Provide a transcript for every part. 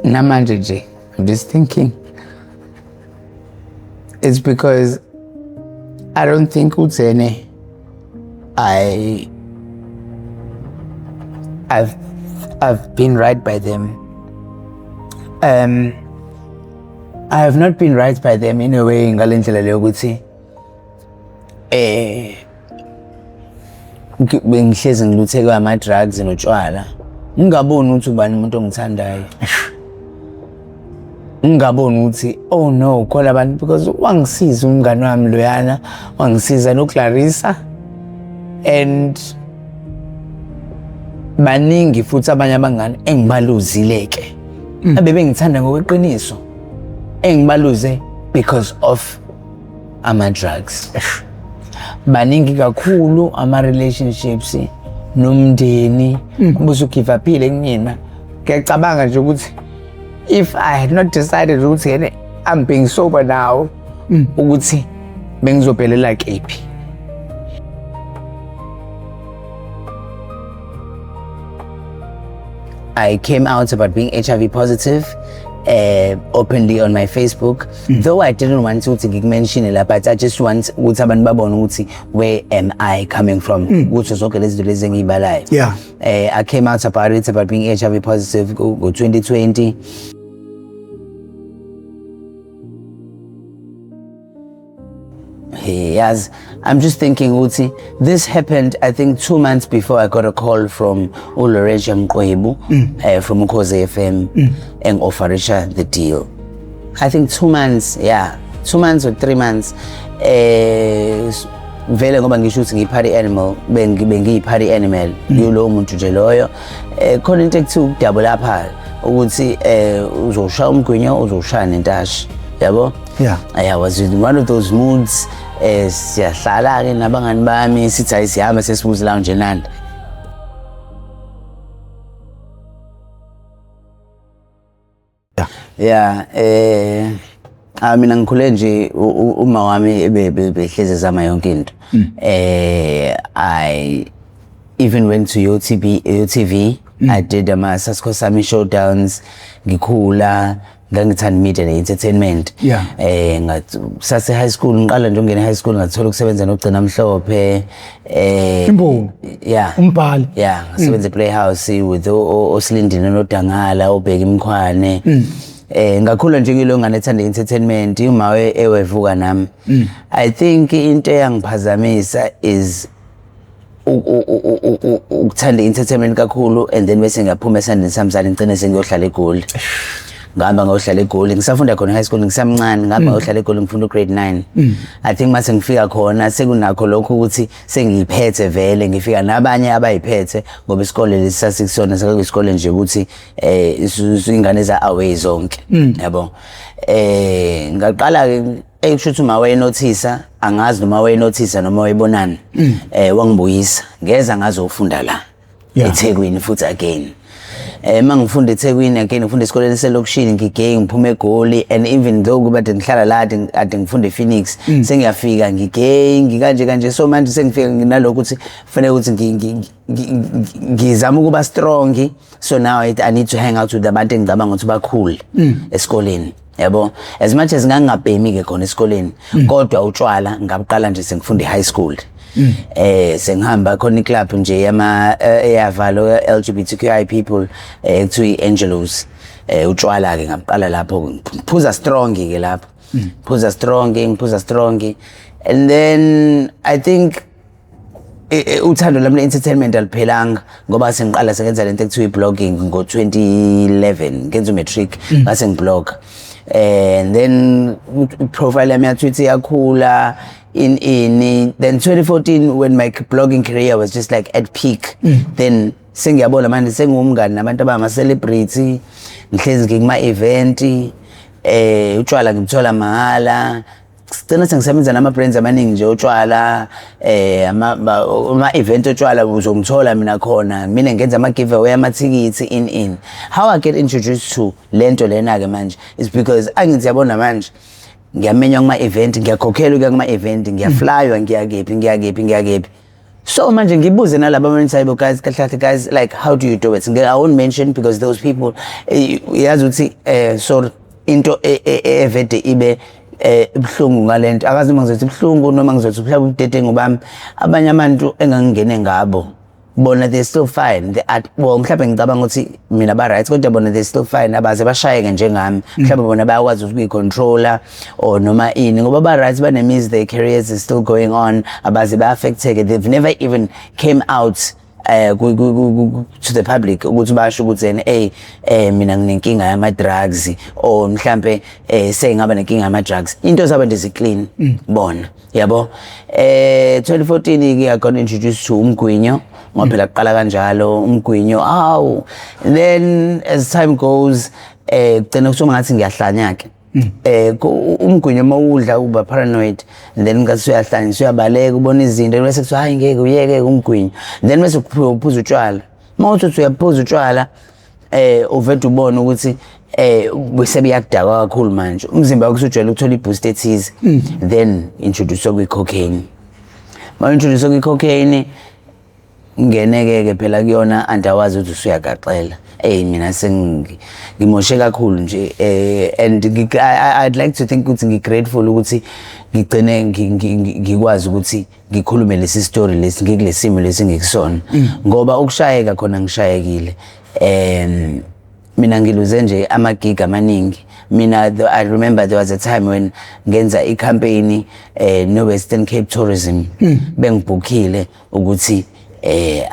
Namanje nje, I'm just thinking it's because I don't think uthene I I've I've been right by them. I have not been right by them in a way ngale ndlela leyo ukuthi bengihlezi ngiluthekwe ama-drugs notshwala, ngingaboni ukuthi ubani umuntu ongithandayo, ngingaboni ukuthi oh no, khona abantu, because wangisiza umngani wami loyana, wangisiza noClarissa, and baningi futhi abanye abangani engibaluzile-ke abebengithanda ngokweqiniso, engibaluze because of ama-drugs. Baningi kakhulu ama-relationships nomndeni ubusu-give up-ile kumina. Ngiyacabanga nje ukuthi if I had not decided ukuthi yena I'm being sober now, ukuthi bengizobhelela kephi. I came out about being HIV positive openly on my Facebook, though I didn't want ukuthi ngiku-mention la, but I just want ukuthi abantu babone ukuthi where am I coming from ukuthi zonke lezi zinto lezi engiyibalayo. I came out about it, about being HIV positive go 2020. Hey, yes, I'm just thinking ukuthi this happened I think 2 months before I got a call from uLoreja Mqwebu from Ukhozi FM and offerisha the deal. I think 2 months, yeah, 2 months or 3 months. Vele ngoba ngisho ukuthi ngiyi-party animal, bengiyi-party animal kulowo muntu nje loyo. Khona into ekuthiwa ukudabula lapha ukuthi uzoshaya umgwinyo, uzoshaya nentashi, yabo? Yeah. I was in one of those moods. Siyahlala ke nabangani bami, sithi hayi sihamba sesibuze la nje nanda. Yeah, mina ngikhule nje uma wami behlezi ezama yonke into. I even went to UTB, UTV. I did ama Sasko Sami showdowns, ngikhula ngangithanda media ne entertainment. Sase high school, ngiqala nje ungena high school ngathola ukusebenza noGcina Mhlophe. Imbongi. Yeah. Umbhali. Yeah, ngasebenza ePlayhouse with oSilindini noDangala, oBheki Mkhwane. Ngakhula nje ngilo ngane ethanda entertainment, uma ewevuka nami. I think into eyangiphazamisa is ukuthanda entertainment kakhulu, and then bese ngiyaphuma esandleni samzali ngicine sengiyohlala eGoli. Ngihamba ngayohlala eGoli, ngisafunda khona high school, ngisamncane, ngihamba ngayohlala eGoli ngifunda grade 9. I think mase ngifika khona sekunakho lokho ukuthi sengiyiphethe vele, ngifika nabanye abayiphethe ngoba isikole lesi sasikusona sekuyisikole nje ukuthi ingane za away zonke, yabo. Ngaqala ke ekusho ukuthi uma wayenothisa, angazi noma wayenothisa noma wayebonani, wangibuyisa ngeza ngazofunda la eThekwini futhi again. Mangifunda eThekwini again, ngifunda esikoleni eselokishini, ngigay, ngiphuma eGoli, and even though kuba de ngihlala la ade ngifunda ePhoenix, sengiyafika ngigay, ngikanje kanje. So manje sengifika nginalokho ukuthi kufanele ukuthi ngizama ukuba strong, so now I need to hang out with abantu engicabanga ukuthi bakhule esikoleni, yabo. As much as ngangingabhemi ke khona esikoleni, kodwa utshwala ngabuqala nje sengifunda e-high school. Sengihamba khona iclub nje yama eyavalo LGBTQI people, kuthiwa i-Angelos. Utshwala ke ngabuqala lapho, ngiphuza strong ke lapho, ngiphuza strong, ngiphuza strong, and then I think uthando lami le-entertainment aliphelanga ngoba sengiqala sengenza lento ekuthiwa i-blogging ngo-2011, ngenza u-matric ngase ngiblog, and then profile yami ya-Twitter yakhula in then 2014 when my blogging career was just like at peak, then sengiyabona manje sengiwumngani nabantu abama-celebrity, ngihlezi ngikuma-event, utshwala ngibuthola mahhala. Sigcina sengisebenza nama-brands amaningi nje otshwala, ama-event otshwala uzongithola mina khona, mina ngenza ama-giveaway amathikithi in. How I get introduced to lento lena-ke manje is because angithi yabona manje ngiyamenywa kuma-event, ngiyakhokhelwa ukuya kuma-event, ngiyaflywa, ngiyakephi, ngiyakephi, ngiyakephi. So manje ngibuze nalaba abantu, "Hayibo guys, kahle kahle guys, like, how do you do it?" I won't mention because those people, yazi ukuthi sorry, into evede ibe ibuhlungu ngalento, akazi noma ngizothi ibuhlungu noma ngizothi mhlawumbe ubudedengu bami, abanye abantu engangingene ngabo bona, they still fine, they are, well, mhlawumbe ngicabanga ukuthi mina ba right, kodwa bona they still fine, abaze bashayeke njengami. Mhlawumbe bona bayakwazi ukuyicontrola or noma ini, ngoba ba right, banemizi, their careers is still going on, abaze ba affected. They've never even came out to the public ukuthi basho ukuthi ena, hey, mina nginenkinga yama drugs or mhlambe sengaba nenkinga yama drugs. Into zabo nje zi-clean bona, yabo. 2014 ke I got introduced to umgwinyo, ngoba phela kuqala kanjalo umgwinyo awu. Then as time goes, kugcina kusoma ngathi ngiyahlanya ke. Umgwinyo mawudla uba paranoid, and then ngathi uyahlanya, uyabaleka, ubona izinto, bese kuthiwa, "Hayi, ngeke uyeke umgwinyo." Then bese uphuza utshwala. Mawuthi uyaphuza utshwala, uvede ubone ukuthi bese buyakudakwa kakhulu. Manje umzimba wakho usujwayele ukuthola i-boost ethize. Then introduce kwi-cocaine. Ma introduce kwi-cocaine, ngeneke-ke phela kuyona, andawazi ukuthi usuyagaxela. Eyi, mina ngimoshe kakhulu nje, and I'd like to think ukuthi ngi-grateful ukuthi ngigcine ngikwazi ukuthi ngikhulume lesi story lesi ngikule simo lesi ngikusona, ngoba ukushayeka khona ngishayekile. Mina ngiluze nje ama-gig amaningi mina. I remember there was a time when ngenza i-campaign no Western Cape Tourism, bengibhukhile ukuthi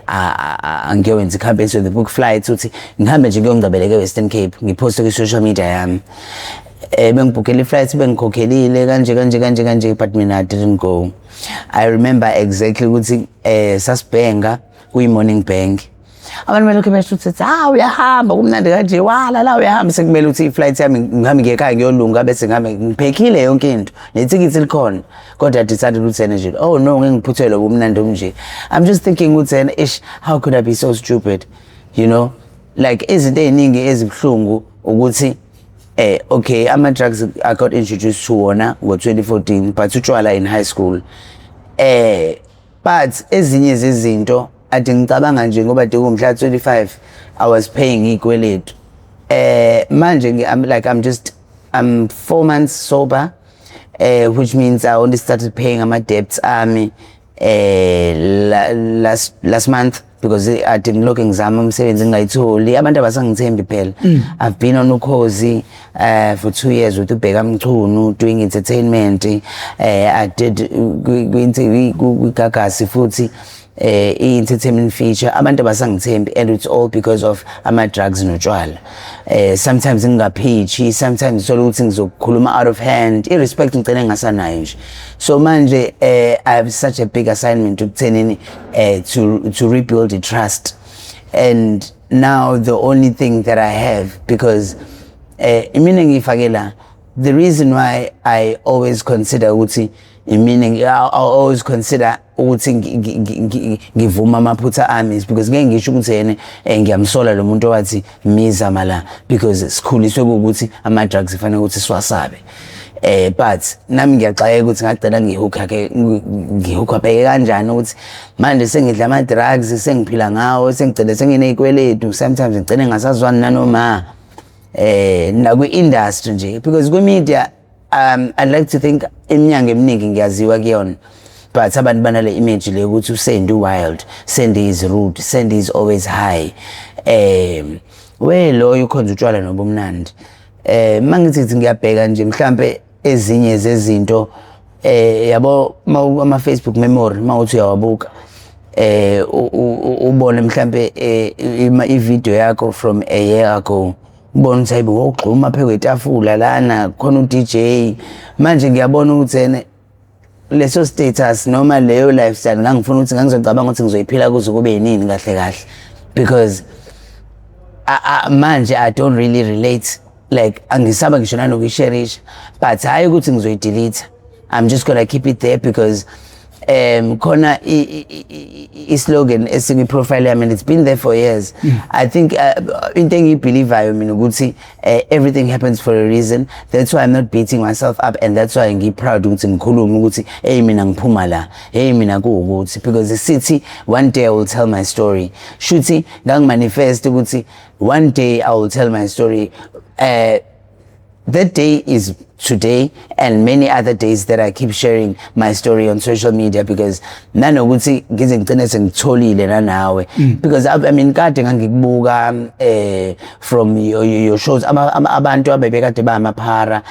angiyowenza i-campaign, so the book flights ukuthi ngihambe nje ngiyongcebeleka e-Western Cape, ngiphoste kwi-social media yami. Bengibhukhele i-flight, bengikhokhelile, kanje kanje kanje kanje, but mina I didn't go. I remember exactly ukuthi sasibhenga kuyi-morning bank, abantu belokhu besho ukuthi, "Ha, uyahamba, kumnandi kanje, wala la uyahamba." Sekumele ukuthi i-flight yami ngihambe ngiye ekhaya, ngiyolunga, bese ngihambe ngiphekhile yonke into, nethikithi likhona, kodwa I decided ukuthi ena nje, oh no, ngeke ngiphuthelwe ubumnandi obunje. I'm just thinking ukuthi ena, ish, how could I be so stupid? Like, izinto ey'ningi ezibuhlungu ukuthi okay, ama drugs I got introduced to wona ngo-2014, but utshwala in high school. But ezinye zezinto ade ngicabanga nje, ngoba de kumhla 25 I was paying ikweletu. Manje I'm like, I'm 4 months sober, which means I only started paying ama debts ami last last month, because ade ngilokhu ngizama umsebenzi, ngingayitholi, abantu abasangithembi phela. I've been on Ukhozi for 2 years with uBheka Mchunu doing entertainment. I did kwiGagasi futhi i-entertainment feature. Abantu abasangithembi, and it's all because of ama drugs notshwala. Sometimes ngingaphichi, sometimes uthola ukuthi ngizokhuluma out of hand, i-respect ngicela ngingasanayo nje. So manje I have such a big assignment ukuthenini to rebuild the trust, and now the only thing that I have, because imina ngiyifakela, the reason why I always consider ukuthi imina, I always consider ukuthi ngivuma amaphutha ami is because ngeke ngisho ukuthi yena ngiyamsola lo muntu owathi mizama la, because sikhuliswe ukuthi ama drugs kufanele ukuthi siwasabe. But nami ngiyaxakeka ukuthi ngagcina ngihooka ke, ngihooka bheke kanjani ukuthi manje sengidla ama drugs, sengiphila ngawo, sengigcine senginezikweletu, sometimes ngigcine ngasazwani nanoma nakwi industry nje, because kwi media, I'd like to think iminyango eminingi ngiyaziwa kuyona, but abantu banale image le ukuthi uSandy wild, Sandy is rude, Sandy is always high, we lo ukhonza utshwala nobumnandi. Mangithi ngiyabheka nje mhlambe ezinye zezinto, yabo, ama Facebook memory, mawuthi uyawabuka, ubone mhlambe i video yakho from a year ago, ubone ukuthi hayibo, wawugxuma phe kwetafula lana khona u-DJ. Manje ngiyabona ukuthi ene leso status noma leyo lifestyle ngangifuna ukuthi ngangizocabanga ukuthi ngizoyiphila kuze kube yinini kahle kahle, because manje I don't really relate, like angisaba ngisho nanokuyisherisha, but hayi ukuthi ngizoyidelete, I'm just gonna keep it there because Khona i-slogan esikwi-profile yami, and it's been there for years. I think into engiyibelievayo mina ukuthi everything happens for a reason. That's why I'm not beating myself up, and that's why ngi-proud ukuthi ngikhulume ukuthi, "Hey, mina ngiphuma la, hey, mina kuwukuthi," because sithi one day I will tell my story. Shuthi ngangimanifest ukuthi one day I will tell my story. That day is today and many other days that I keep sharing my story on social media, because nanokuthi ngize ngigcine sengitholile nanawe, because I mean, kade ngangikubuka from your shows, abantu abebekade bamaphara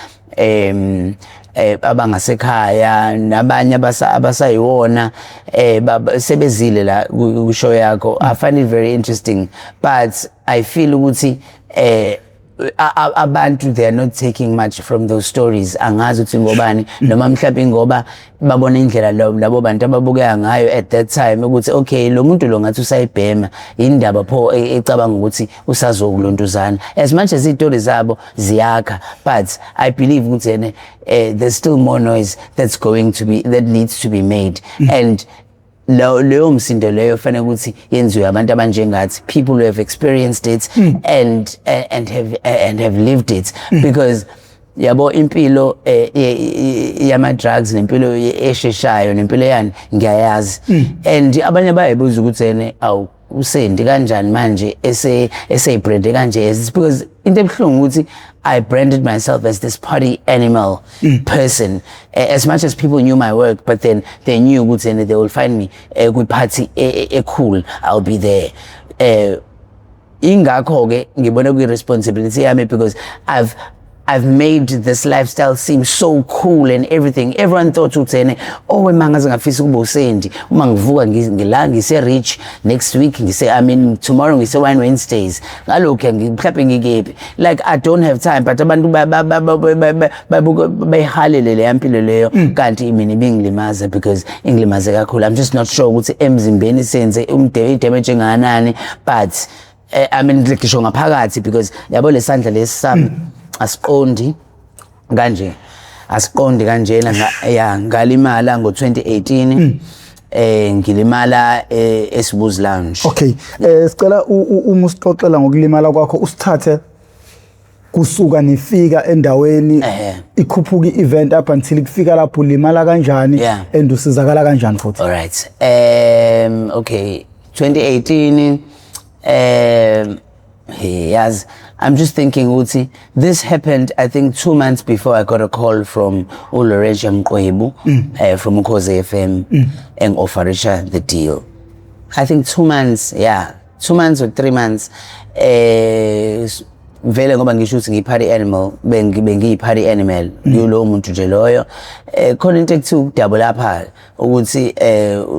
abangasekhaya nabanye abasayiwona sebezile la ku show yakho. I find it very interesting, but I feel ukuthi abantu, they are not taking much from those stories. Angazi ukuthi ngobani, noma mhlawumbe ngoba babona indlela labo bantu ababukeka ngayo at that time, ukuthi okay, lo muntu lo ngathi usayibhema, indaba pho ecabanga ukuthi usazokulontuzana. As much as izitori zabo ziyakha, but I believe ukuthi ene there's still more noise that's going to be that needs to be made, and leyo msindo leyo fanele ukuthi yenziwe abantu abanjengathi, people who have experienced it and have lived it, because yabo, impilo yama drugs nempilo esheshayo nempilo yani ngiyayazi. And abanye bayayibuza ukuthi ene, awu, uSendi kanjani manje eseyibrande kanje? It's because into ebuhlungu ukuthi I branded myself as this party animal person. As much as people knew my work, but then they knew ukuthi ene they will find me kwi-party e-cool, I'll be there. Ingakho ke ngibona kuyi-responsibility yami, because I've made this lifestyle seem so cool and everything. Everyone thought ukuthi ene, oh, wena ngaze ngafisa ukuba uSendi. Uma ngivuka ngila ngise Rich, next week ngise, I mean, tomorrow ngise Wine Wednesdays. Ngalokho mhlawumbe ngikephi. Like, I don't have time, but abantu babuka bayihalele le yampilo leyo, kanti mina ibingilimaza, because ingilimaze kakhulu. I'm just not sure ukuthi emzimbeni senze umde damage engakanani, but I mean, ngisho ngaphakathi, because yabo lesandla lesi sami asiqondi kanje, asiqondi kanjena. Ya, ngalimala ngo-2018, ngilimala eSibuzi Lounge. Okay, sicela uma usixoxela ngokulimala kwakho, usithathe kusuka nifika endaweni, ikhuphuka i-event up until kufika lapho ulimala kanjani and usizakala kanjani futhi. All right. Okay, 2018, hey, yes, I'm just thinking ukuthi this happened, I think, 2 months before I got a call from uLoreja Mqwebu from Ukhozi FM and offerisha the deal. I think 2 months, yeah, 2 months or 3 months. Vele ngoba ngisho ukuthi ngiyi-party animal, bengiyi-party animal kulowo muntu nje loyo. Khona into ekuthiwa ukudabula lapha, ukuthi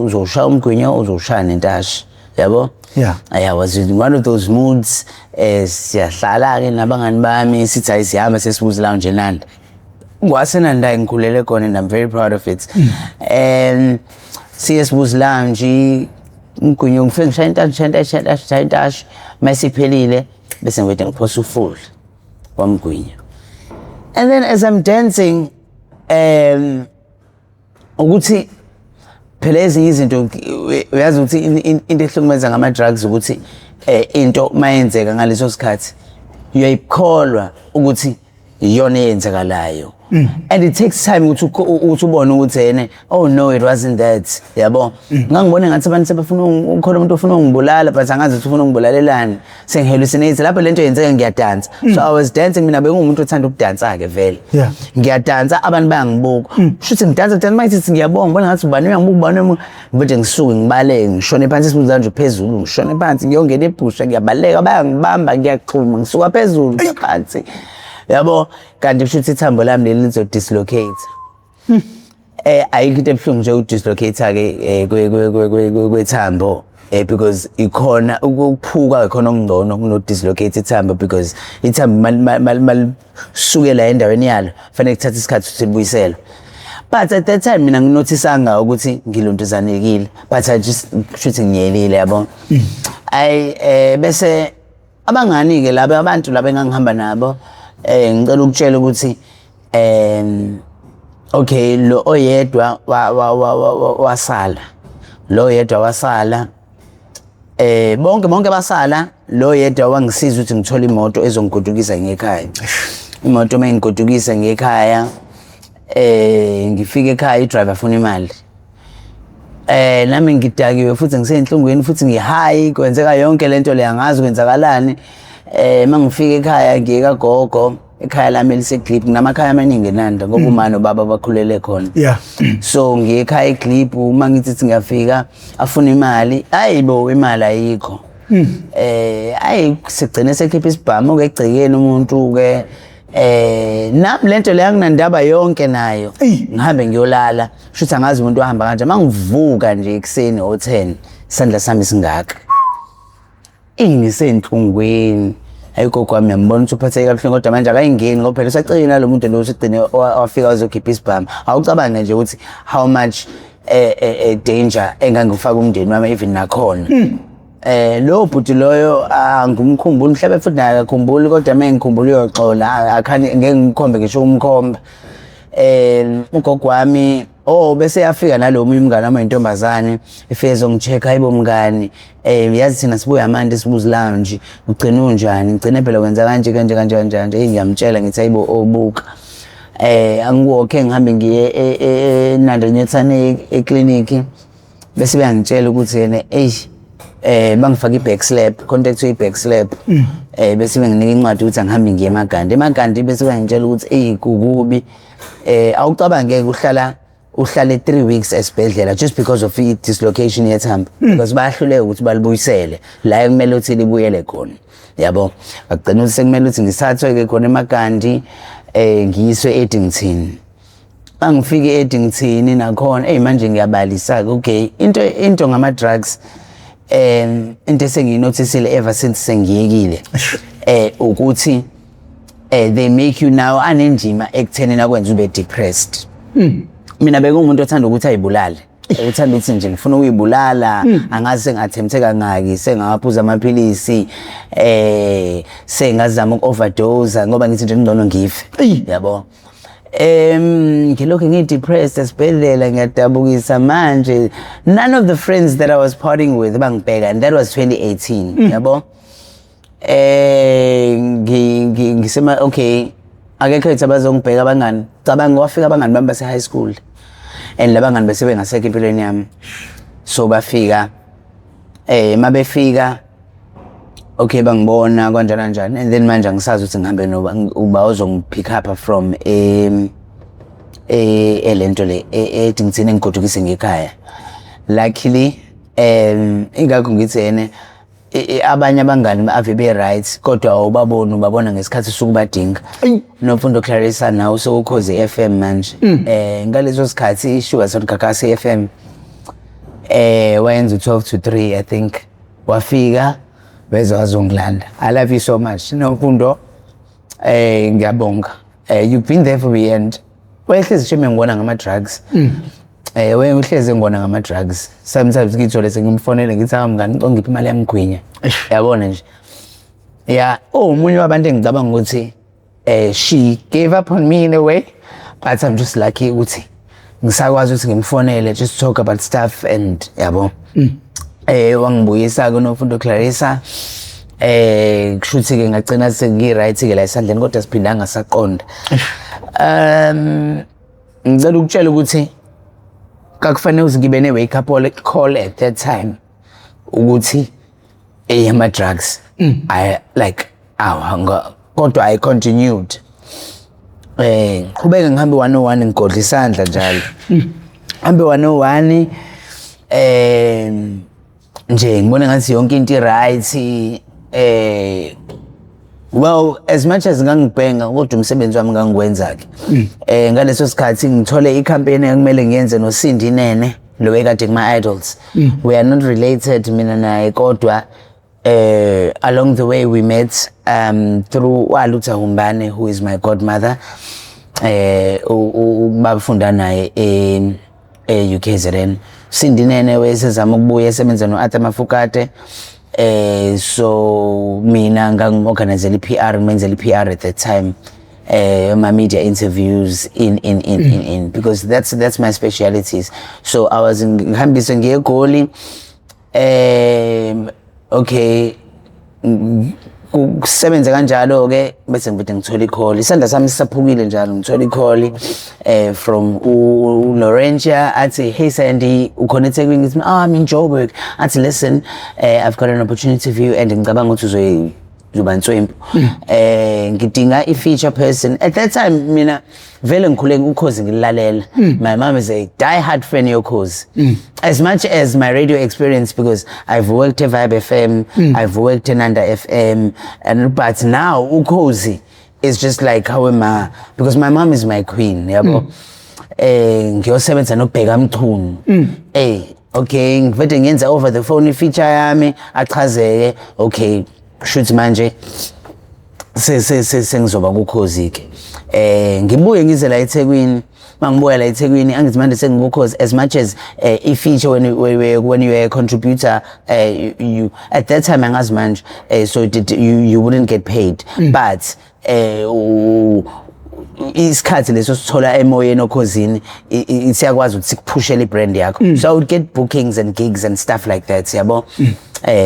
uzoshaya umgwinyo, uzoshaya nentashi, yabo. I was in one of those moods. Siyahlala ke nabangani bami, sithi hayi, sihamba sesibuzi Lounge eNanda. KwaseNanda ngikhulele khona, and I'm very proud of it. Siye Sibuzi Lounge, umgwinyo, ngifike ngishaya intashi, ngishaya intashi, ngishaya intashi, ngishaya intashi. Masiphelile bese ngivele ngiphosa ufuli wamgwinyo, and then as I'm dancing, ukuthi phela ezinye izinto, uyazi ukuthi into ehlukumeza ngama drugs ukuthi into mayenzeka ngaleso sikhathi uyayikholwa ukuthi iyona eyenzakalayo, and it takes time ukuthi ukuthi ubone ukuthi ene, oh no, it wasn't that, yabo. Ngangibona ngathi abantu sebefuna ukhona umuntu ofuna ukungibulala, but angazi ukuthi ufuna ungibulalelani. Sengihallucinate lapho lento yenzeka, ngiyadansa. So I was dancing, mina bengumuntu othanda ukudansa ke vele. Ngiyadansa, abantu bayangibuka, shuthi ngidansa dansa, mayithi ngiyabonga, ngibona ngathi ubani uyangibuka, ubani uyangibuka. Ngivele ngisuke ngibaleke, ngishone phansi, isibuza nje phezulu, ngishone phansi, ngiyongena ebhusha, ngiyabaleka, bayangibamba, ngiyaxhuma, ngisuka phezulu phansi, yabo. Kanti kusho ukuthi ithambo lami leli lizo-dislocate. Ayikho into ebuhlungu nje uku-dislocate ke kwethambo, because ikhona ukuphuka, ikhona okungcono kuno-dislocate ithambo, because ithambo malisukela endaweni yalo fanele kuthathe isikhathi ukuthi libuyiselwe. But at that time mina nginothisanga ukuthi ngilontuzanekile, but I just kushuthi ngiyelile, yabo. Ay, bese abangani ke laba, abantu laba engangihamba nabo, ngicela ukutshela ukuthi Okay, lo oyedwa wasala, lo oyedwa wasala, bonke bonke basala. Lo yedwa wangisiza ukuthi ngithole imoto ezongigodukisa ngekhaya. Imoto mayingigodukisa ngekhaya, ngifike ekhaya, i-driver afuna imali. Nami ngidakiwe futhi ngiseyinhlungwini futhi ngi-high, kwenzeka yonke lento le, angazi kwenzakalani. Mangifika ekhaya, ngiye kagogo, ekhaya lami eliseGlip. Nginamakhaya amaningi eNanda ngoba uma nobaba bakhulele khona. So ngiye ekhaya eGlip, uma ngithi ngiyafika afuna imali. Hayibo, imali ayikho. Ayi, sigcine sekhipha isibhamu ke egcekeni umuntu ke. Nami lento le anginandaba yonke nayo. Ngihambe ngiyolala, shuthi angazi umuntu ohamba kanje. Mangivuka nje ekuseni o10, isandla sami singaka, ngisenhlungwini. Hayi, gogo wami ngiyambona ukuthi uphatheke kabuhlungu, kodwa manje akayingeni ngoba phela usacikile nalo muntu lo usigcine wafika wazokhipha isibhamu. Awucabange nje ukuthi how much danger engangifaka umndeni wami even nakhona. Lo bhuti loyo angumkhumbuli mhlawumbe futhi naye akakhumbuli, kodwa uma ngikhumbula uyoxola, akhani ngeke ngikhombe ngisho umkhomba. Ugogo wami, oh, bese yafika nalo munye umngane wami oyintombazane, efike ezongi-check. Hayibo mngani, yazi thina sibuya manje sibuza lounge, ugcine unjani? Ngigcine phela kwenza kanje kanje kanje kanje kanje. Hey, ngiyamtshela ngithi, hayibo, obuka angiwokhe ngihambe ngiye eNanda Nyethane e-clinic, bese beyangitshela ukuthi yena, eish, bangifaka i-back slap, contact i-back slap, bese benginika incwadi ukuthi angihambe ngiye eMagandi. EMagandi bese beyangitshela ukuthi, ey, kukubi. Awucabange uhlala uhlale 3 weeks esibhedlela just because of i-dislocation yethambo, because bayahluleka ukuthi balibuyisele la ekumele ukuthi libuyele khona, yabo. Bagcina ukuthi sekumele ukuthi ngisathathwe-ke khona eMagandi, ngiyiswe e-Addington. Mangifike e-Addington nakhona, eyi, manje ngiyabalisa-ke. Okay, into ngama-drugs, into esengiyinothisile ever since sengiyekile, ukuthi they make you now anenjima ekuthenini akwenza ube depressed. Mina bekuwumuntu othanda ukuthi ayibulale, uthanda ukuthi nje ngifuna ukuyibulala. Angazi sengathemthe kangaki, sengawaphuza amaphilisi, sengazama uku-overdose ngoba ngithi nje ngcono ngife, yabo. Ngilokhu ngi-depressed esibhedlela, ngiyadabukisa manje. None of the friends that I was partying with bangibheka, and that was 2018, yabo. Ngisema okay, akekho ethi abazongibheka abangani. Cabanga wafika abangani bami base high school, and labangani bese bengasekho empilweni yami. So bafika, mabefika, okay, bangibona kanjani kanjani, and then manje angisazi ukuthi ngihambe noba uba ozongi-pick up from elento le ethi ngithini, ngigodukise ngekhaya. Luckily, ingakho ngithi ene abanye abangani ave be-right, kodwa awubaboni, ubabona ngesikhathi usukubadinga. Nomfundo Clarissa nawe usewukhozi FM manje. Ngaleso sikhathi she was on Gagasi FM, wayenza u12 to 3, I think. Wafika weza wazongilanda. I love you so much, Nomfundo, ngiyabonga. You've been there for me, and wayehlezi shame ngibona ngama drugs. Wena uhlezi ngibona ngama drugs. Sometimes ngithole sengimfonele ngithi, "Hawu mngani, ngicela ngiphe imali yamgwinya." Yabona nje. Yeah, oh, omunye wabantu engicabanga ukuthi she gave up on me in a way, but I'm just lucky ukuthi ngisakwazi ukuthi ngimfonele, just talk about stuff and yabo. Wangibuyisa kunofundo Clarissa. Kushuthi ke ngagcina sengi right ke la esandleni, kodwa siphindanga saqonda. Ngicela ukutshela ukuthi kakufanele ukuthi ngibe ne wake up call at that time ukuthi ama drugs, I like, awu, kodwa I continued, ngiqhubeke ngihambe 101, ngigodla isandla njalo, hambe 101, nje ngibona ngathi yonke into i-right. Well, as much as ngangibhenga, kodwa umsebenzi wami ngangiwenza ke. Ngaleso sikhathi ngithole i-campaign ekumele ngiyenze noSindi Nene lo ekade kuma Idols. We are not related mina naye, kodwa along the way we met through Walutha Humbane, who is my godmother. Bafunda naye e UKZN. Sindi Nene wesezama ukubuya esebenza no Arthur Mafukate. So mina ngangi-organizela i-PR, ngimenzela i-PR at that time. My media interviews in because that's my specialities. So I was ngihambise ngiye eGoli. Okay, kusebenze kanjalo ke, bese ngivede ngithola i-call, isandla sami sisaphukile njalo, ngithola i-call from u Laurentia, athi, "Hey Sandy, ukhona eThekwini?" Ngithi, "Ah, I'm in Joburg." Athi, "Listen, I've got an opportunity for you and ngicabanga ukuthi uzoba nswempu, ngidinga i-feature person." At that time mina vele ngikhule Ukhozi ngilalela. My mom is a die hard fan yoKhozi. As much as my radio experience, because I've worked at Vibe FM, I've worked in Nanda FM, and but now Ukhozi is just like how am I, because my mom is my queen, yabo. Ngiyosebenza noBheka Mchunu. Okay, ngivede ngiyenza over the phone i-feature yami, achazeke, okay, shoot, manje sengizoba kuKhozi ke. Ngibuye ngize la eThekwini. Mangibuya la eThekwini, angithi manje sengikuKhozi, as much as i-feature, when you are a contributor, you at that time, angazi manje, so did you you wouldn't get paid, but isikhathi leso sithola emoyeni oKhozini siyakwazi ukuthi sikuphushele i-brand yakho. So I would get bookings and gigs and stuff like that, yabo.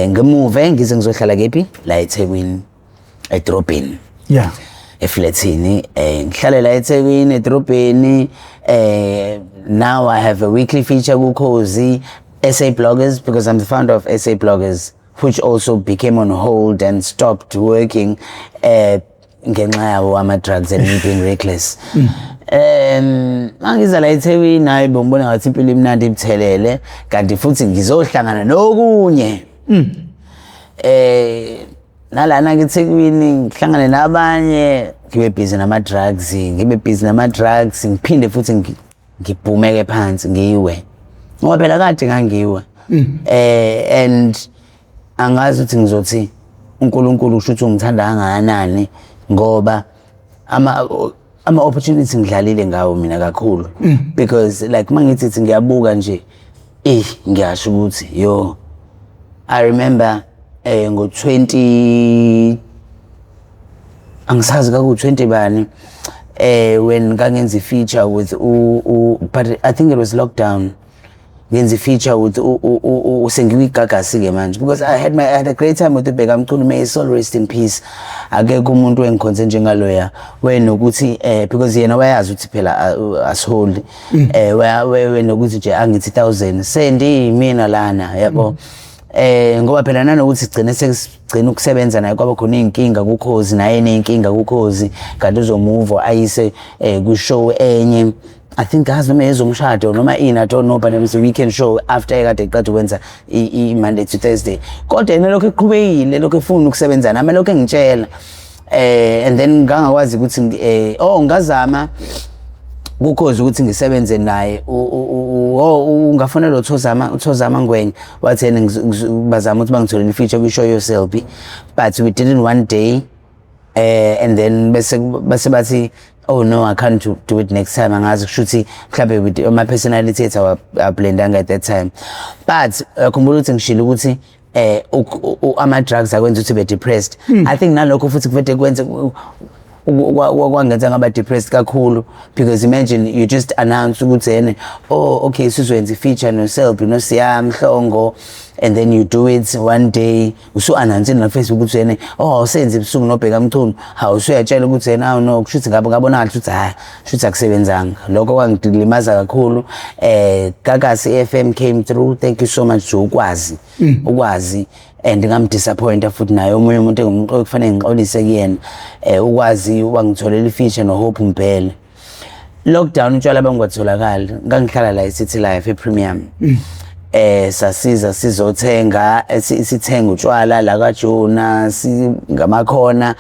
Ngimuve ngize ngizohlala kephi? La eThekwini edrobheni, eflatini. Ngihlale la eThekwini edrobheni. Now I have a weekly feature kuKhozi, SA Bloggers, because I'm the founder of SA Bloggers, which also became on hold and stopped working ngenxa yawo ama drugs and me being reckless. Mangiza la eThekwini, hayi, bengibona ngathi impilo imnandi ibuthelele, kanti futhi ngizohlangana nokunye. Nalana ke eThekwini ngihlangane nabanye, ngibe busy nama drugs, ngibe busy nama drugs, ngiphinde futhi ngibhumeke phansi, ngiwe, ngoba phela kade ngangiwe. And angazi ukuthi ngizothi uNkulunkulu usho ukuthi ungithanda kangakanani, ngoba ama opportunities ngidlalile ngawo mina kakhulu, because like mangithi thi ngiyabuka nje, ngiyasho ukuthi yo, I remember ngo 20, angisazi kaku 20 bani, when ngangenza i-feature with u, but I think it was lockdown, ngenza i-feature with sengikwigagasi ke manje, because I had a great time with uBheka Mchunu, may his soul rest in peace. Akekho umuntu engikhonze njengaloya wenokuthi because yena wayazi ukuthi phela asiholi, wenokuthi nje angithi 1000 sendi mina lana, yabo. Ngoba phela nanokuthi sigcine sesigcina ukusebenza naye, kwaba khona iy'nkinga kuKhozi, naye eney'nkinga kuKhozi, kanti uzomuva ayise kwi-show enye, I think ngazi noma ezomshado noma ini, I don't know, but it was a weekend show after ekade eqeda ukwenza i-Monday to Thursday. Kodwa yena lokhu eqhubekile, lokhu efuna ukusebenza nami, lokhu engitshela, and then ngangakwazi ukuthi oh, ngazama kuKhozi ukuthi ngisebenze naye, oh, ungafonela uThozama, uThozama Ngwenya, wathi yena bazama ukuthi bangitholele i-feature kwi-show yourself, but we did it one day, and then bese bathi, "Oh no, I can't do it next time." Angazi, kusho ukuthi mhlambe with my personality ethu ablendanga at that time. But khumbula ukuthi ngishilo ukuthi ama drugs akwenza ukuthi be depressed. I think nalokho futhi kuvede kwenze kwangenza ngaba depressed kakhulu, because imagine you just announce ukuthi yena, "Oh okay, sizoyenza i-feature no-Selby noSiya Mhlongo," and then you do it one day, usu-announce na Facebook ukuthi yena, "Oh, awusenzi ebusuku noBheka Mchunu." Hawu, usuyatshela ukuthi yena, "Oh no," kusho ukuthi ngabe ngabona ngathi ukuthi hayi, kusho ukuthi akusebenzanga. Lokho kwangilimaza kakhulu. Gagasi FM came through, thank you so much to Ukwazi, Ukwazi, and ngamdisappointa futhi naye omunye umuntu ekufanele ngixolise kuyena. Ukwazi wangitholela i-feature no-Hope Mbhele. Lockdown, utshwala bangatholakali, ngangihlala la e-City Life e-Premium. Sasiza sizothenga, sithenga utshwala la kaJona ngamakhona,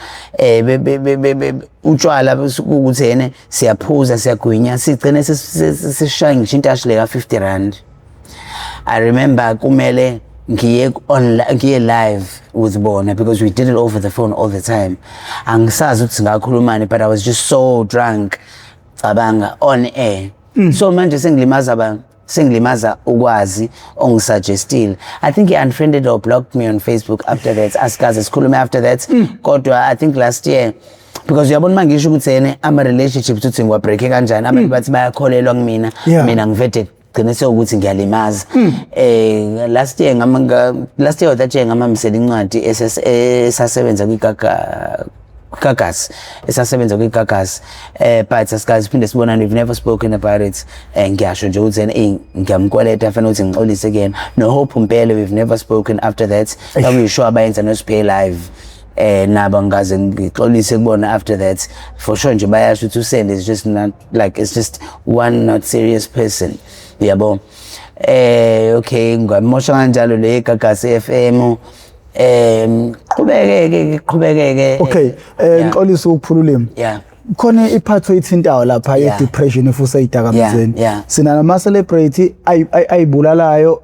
utshwala ukuthi yena siyaphuza, siyagwinya, sigcine sisishaya ngisho intashi le ka R50. I remember kumele ngiye on, ngiye live with bona, because we did it over the phone all the time. Angisazi ukuthi singakhulumani, but I was just so drunk, cabanga, on air. So manje sengilimaza ba sengilimaza Ukwazi ongisuggestile. I think he unfriended or blocked me on Facebook after that. Asikaze sikhulume after that. Kodwa I think last year, Because uyabona, uma ngisho ukuthi ene ama-relationships uthi ngiwa-break-e kanjani, abantu bathi bayakholelwa kumina. Mina ngivede gcine sewukuthi ngiyalimaza. Last year ngama last year or that year ngamamisela incwadi esasebenza kwigaga Gagasi, esasebenza kwiGagasi, but asikaze siphinde sibonane. We've never spoken about it. Ngiyasho nje ukuthi eh ngiyamkweleta, fanele ukuthi ngixolise kuyena. No Hope Mpele, we've never spoken after that. Kwakuyishow abayenza no Spay Live, nabo ngaze ngixolise kubona after that. For sure nje bayasho ukuthi uSend is just not like, it's just one not serious person, yabo. Okay, ngamosha kanjalo le Gagasi FM. Qhubekeke, qhubekeke. Okay, ngixolisa ukuphula ulimi. Khona iphatho ithintayo lapha ye-depression if useyidakamizweni. Sina nama celebrity ayibulalayo,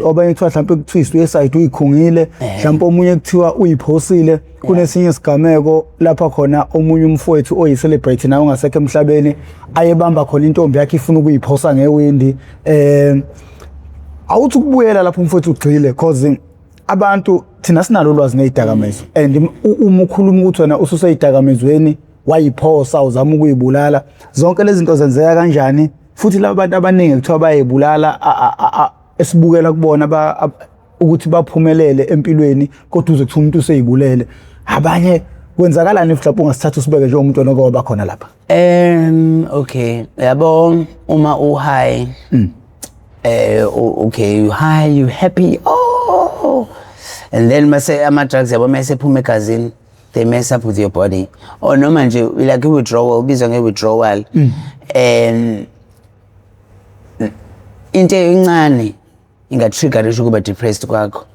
abanye kuthiwa mhlawumbe kuthiwa i-suicide, uyikhungile, mhlawumbe omunye kuthiwa uyiphosile. Kunesinye isigameko lapha khona omunye umfowethu oyi-celebrity naye ongasekho emhlabeni ayebamba khona intombi yakhe ifuna ukuyiphosa ngewindi. Awuthi ukubuyela lapho, umfowethu, ugxile, cause abantu thina sinalo ulwazi ngezidakamizwa, and uma ukhuluma ukuthi wena ususeyidakamizweni, wayiphosa, uzama ukuyibulala, zonke lezi zinto zenzeka kanjani? Futhi laba bantu abaningi kuthiwa bayibulala esibukela kubona ukuthi baphumelele empilweni, kodwa uze kuthiwa umuntu useyibulele. Abanye kwenzakalani? Mhlawumbe ungasithatha usibeke njengomuntu wena oke khona lapha. Okay, yabo, uma u high, okay, you high, you happy, oh, and then mase ama drugs, yabo, mase phuma egazini, they mess up with your body, or noma nje like withdrawal, ubizwa nge withdrawal. Into encane inga-triggerisha ukuba depressed kwakho.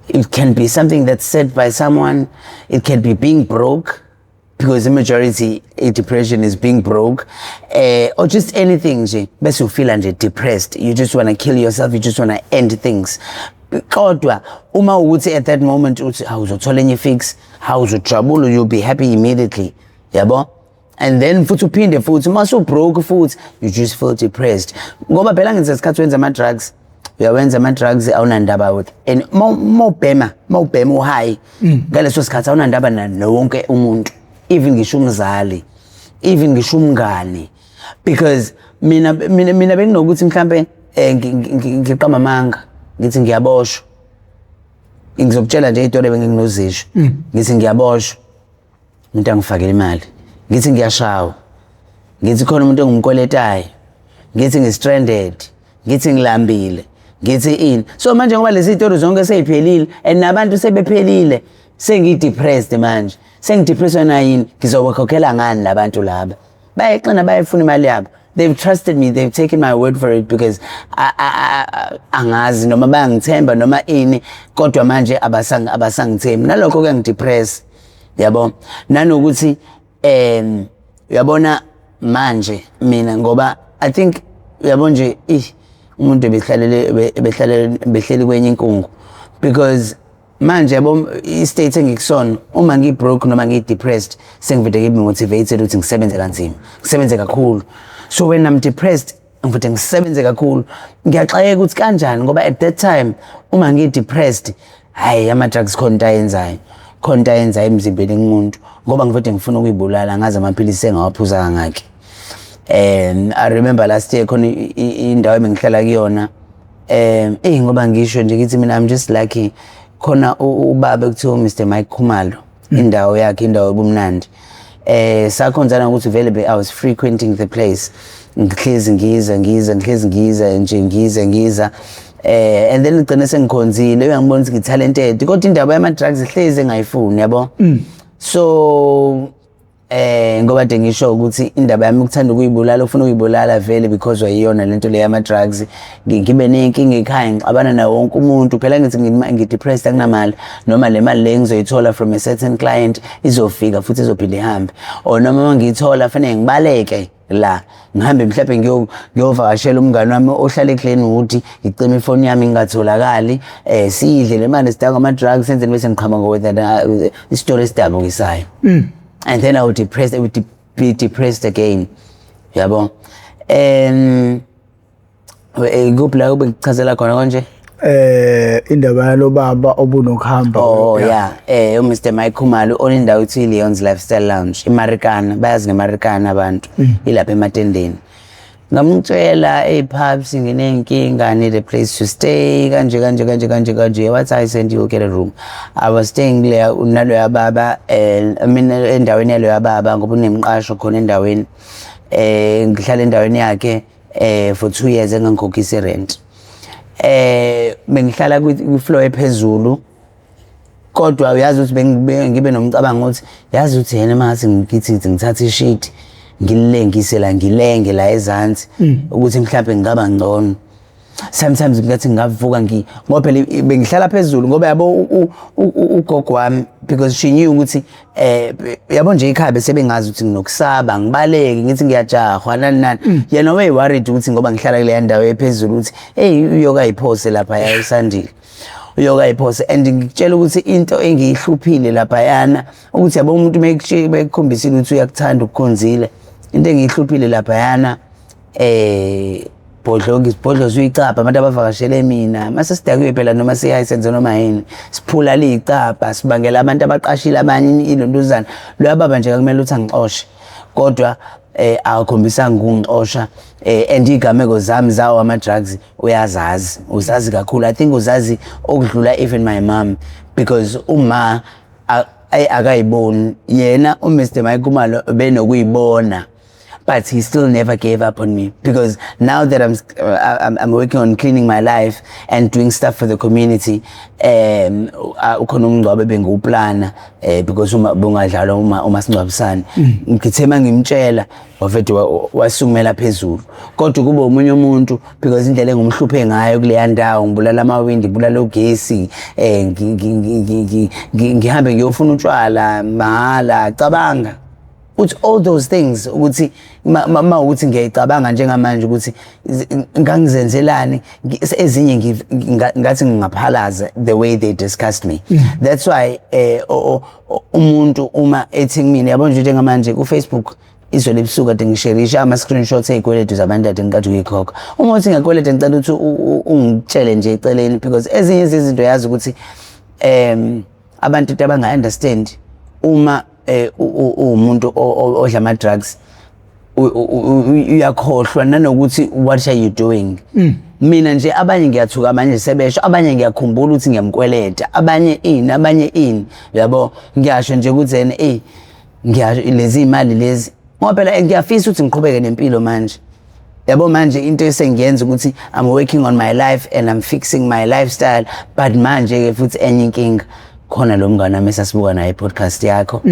It can be something that's said by someone, it can be being broke, because the majority depression is being broke, or just anything nje, bese ufeel nje depressed, you just want to kill yourself, you just want to end things. Kodwa uma ukuthi at that moment uthi awuzothola enye fix, awuzojabula, you'll be happy immediately, yabo. And then futhi uphinde futhi uma broke futhi, you just feel depressed, ngoba phela ngithi isikhathi wenza ama-drugs, uyawenza ama-drugs, awunandaba with, and mawubhema u-high ngaleso sikhathi, awunandaba wonke umuntu, even ngisho umzali, even ngisho umngani, because mina benginokuthi mhlambe ngiqamba amanga, ngithi ngiyaboshwa. Ngizokutshela nje izitori benginozisho. Ngithi ngiyaboshwa, umuntu angifakele imali. Ngithi ngiyashawa, ngithi khona umuntu engimkweletayo, ngithi ngi-stranded, ngithi ngilambile, ngithi ini. So manje ngoba lezi zitori zonke sey'phelile and nabantu sebephelile, sengiyi-depressed manje. Sengi-depressed nayini? Ngizobakhokhela ngani labantu laba? Bayayixina, bayayifuna imali yabo. They've trusted me, they've taken my word for it, because angazi noma bayangithemba noma ini, kodwa manje abasangithembi. Nalokho kuyangi-depress, yabo. Nanokuthi uyabona manje mina, ngoba I think, uyabo nje, ih, umuntu ebehlalele behlalele behleli kwenye inkungu, because manje, yabo, i-state engikusona, uma ngi-broke noma ngi-depressed, sengivele ngibe motivated ukuthi ngisebenze kanzima, ngisebenze kakhulu. So when I'm depressed, ngivele ngisebenze kakhulu. Ngiyaxakeka ukuthi kanjani, ngoba at that time uma ngi-depressed, hhayi, ama-drugs khona into ayenzayo, khona into ayenzayo emzimbeni kumuntu, ngoba ngivele ngifuna ukuyibulala. Ngazi amaphilisi engawaphuza kangaki. I remember last year khona indawo ebengihlala kuyona, ngoba ngisho nje ngithi mina I'm just lucky, khona ubaba ekuthiwa Mr Mike Khumalo, indawo yakhe, indawo yobumnandi. Sakhonzana ukuthi vele I was frequenting the place, ngihlezi ngiza, ngiza, ngihlezi ngiza nje, ngiza, ngiza, and then ngigcine sengikhonzile, uyangibona ukuthi ngi-talented, kodwa indaba yama-drugs ihlezi engayifuni, yabo. So ngoba de ngisho ukuthi indaba yami ukuthanda ukuyibulala, ufuna ukuyibulala vele, because wayiyona lento le yama drugs. Ngibe nenkinga ekhaya, ngixabana nawo wonke umuntu. Phela ngithi ngi-depressed, akunamali, noma le mali le ngizoyithola from a certain client izofika futhi izophinde ihambe, or noma uma ngiyithola fanele ngibaleke la, ngihambe mhlawumbe ngiyovakashela umngani wami ohlala eGlenwood, ngicime ifoni yami, ngingatholakali, siyidle le mali, sidakwa ama-drugs, senzeni, bese ngiqhamuka with isitori esidabukisayo. And then I would depress, I would be depressed again, yabo. Kuphi la kubekuchazela khona konje? Indaba yalo baba obunokuhamba. Oh yeah, uMr Mike Khumalo onendawo ethi Leon's Lifestyle Lounge, iMarikana, bayazi ngeMarikana abantu, ilapha ematendeni. Ngamtshela, "Hey Paps, nginenkinga, I need a place to stay," kanje kanje kanje kanje kanje. Wathi, "I send you get a room." I was staying there naloya baba, I mean endaweni yaloya baba ngoba unemqasho khona endaweni. Ngihlala endaweni yakhe for 2 years engangikhokhisi rent. Bengihlala kwi-floor ephezulu, kodwa uyazi ukuthi ngibe nomcabango ukuthi yazi ukuthi yena mase ngithi ngithatha i-sheet ngilengise la, ngilenge la ezansi, ukuthi mhlawumbe ngingaba ngcono. Sometimes ngathi ngingavuka ngoba phela bengihlala phezulu ngoba yabo ugogo wami, because she knew ukuthi yabo nje ikhaya bese bengazi ukuthi nginokusaba, ngibaleke, ngithi ngiyajahwa, nani nani. Yena waye worried ukuthi ngoba ngihlala kule ndawo ephezulu ukuthi hey, uyoka yiphose lapha yayisandile, uyoka yiphose. And ngikutshela ukuthi into engiyihluphile laphayana ukuthi yabo umuntu mekukhombisile ukuthi uyakuthanda, ukukhonzile, into engiyihluphile laphayana, bhodlonga isibhodlo uyicapha abantu abavakashele mina mase sidakiwe phela, noma siyayisenze noma yini, siphula liyicapha, sibangela abantu abaqashile abanye ilontuzana. Loya baba nje akumele ukuthi angixoshe, kodwa akhombisanga ukungixosha. And igameko zami zawo ama drugs uyazazi, uzazi kakhulu. I think uzazi okudlula even my mom, because uma akayiboni yena uMr Mike Khumalo benokuyibona, but he still never gave up on me, because now that I'm working on cleaning my life and doing stuff for the community, ukhona umngcwabo bengiwuplana, because uma bungadlalwa uma singcwabisana, ngithe mangimtshela wavede wasukumela phezulu. Kodwa kube omunye umuntu, because indlela engumhluphe ngayo kuleya ndawo, ngibulala amawindi, ngibulala ugesi, ngihambe ngiyofuna utshwala mahala. Cabanga uthi all those things ukuthi ma ukuthi ngiyayicabanga njengamanje ukuthi ngangizenzelani ezinye ngathi ngingaphalaza the way they discussed me. That's why umuntu uma ethi kumina, yabo nje njengamanje ku Facebook izolo ebusuku kade ngisherisha ama-screenshots ey'kweletu zabantu ade ngikade ukuyikhokha. Uma uthi ngiyakweleta, ngicela ukuthi ungitshele nje eceleni, because ezinye izinto yazi ukuthi abantu into abanga-understand uma uwumuntu odla ama-drugs, uyakhohlwa nanokuthi what are you doing. Mina nje abanye ngiyathuka manje sebesho, abanye ngiyakhumbula ukuthi ngiyamkweleta, abanye ini, abanye ini, yabo. Ngiyasho nje ukuthi ena ngiyasho lezi imali lezi, ngoba phela ngiyafisa ukuthi ngiqhubeke nempilo manje, yabo. Manje into esengiyenza ukuthi I'm working on my life and I'm fixing my lifestyle. But manje ke futhi enye inkinga khona, lo mngane wami esasibuka naye i-podcast yakho,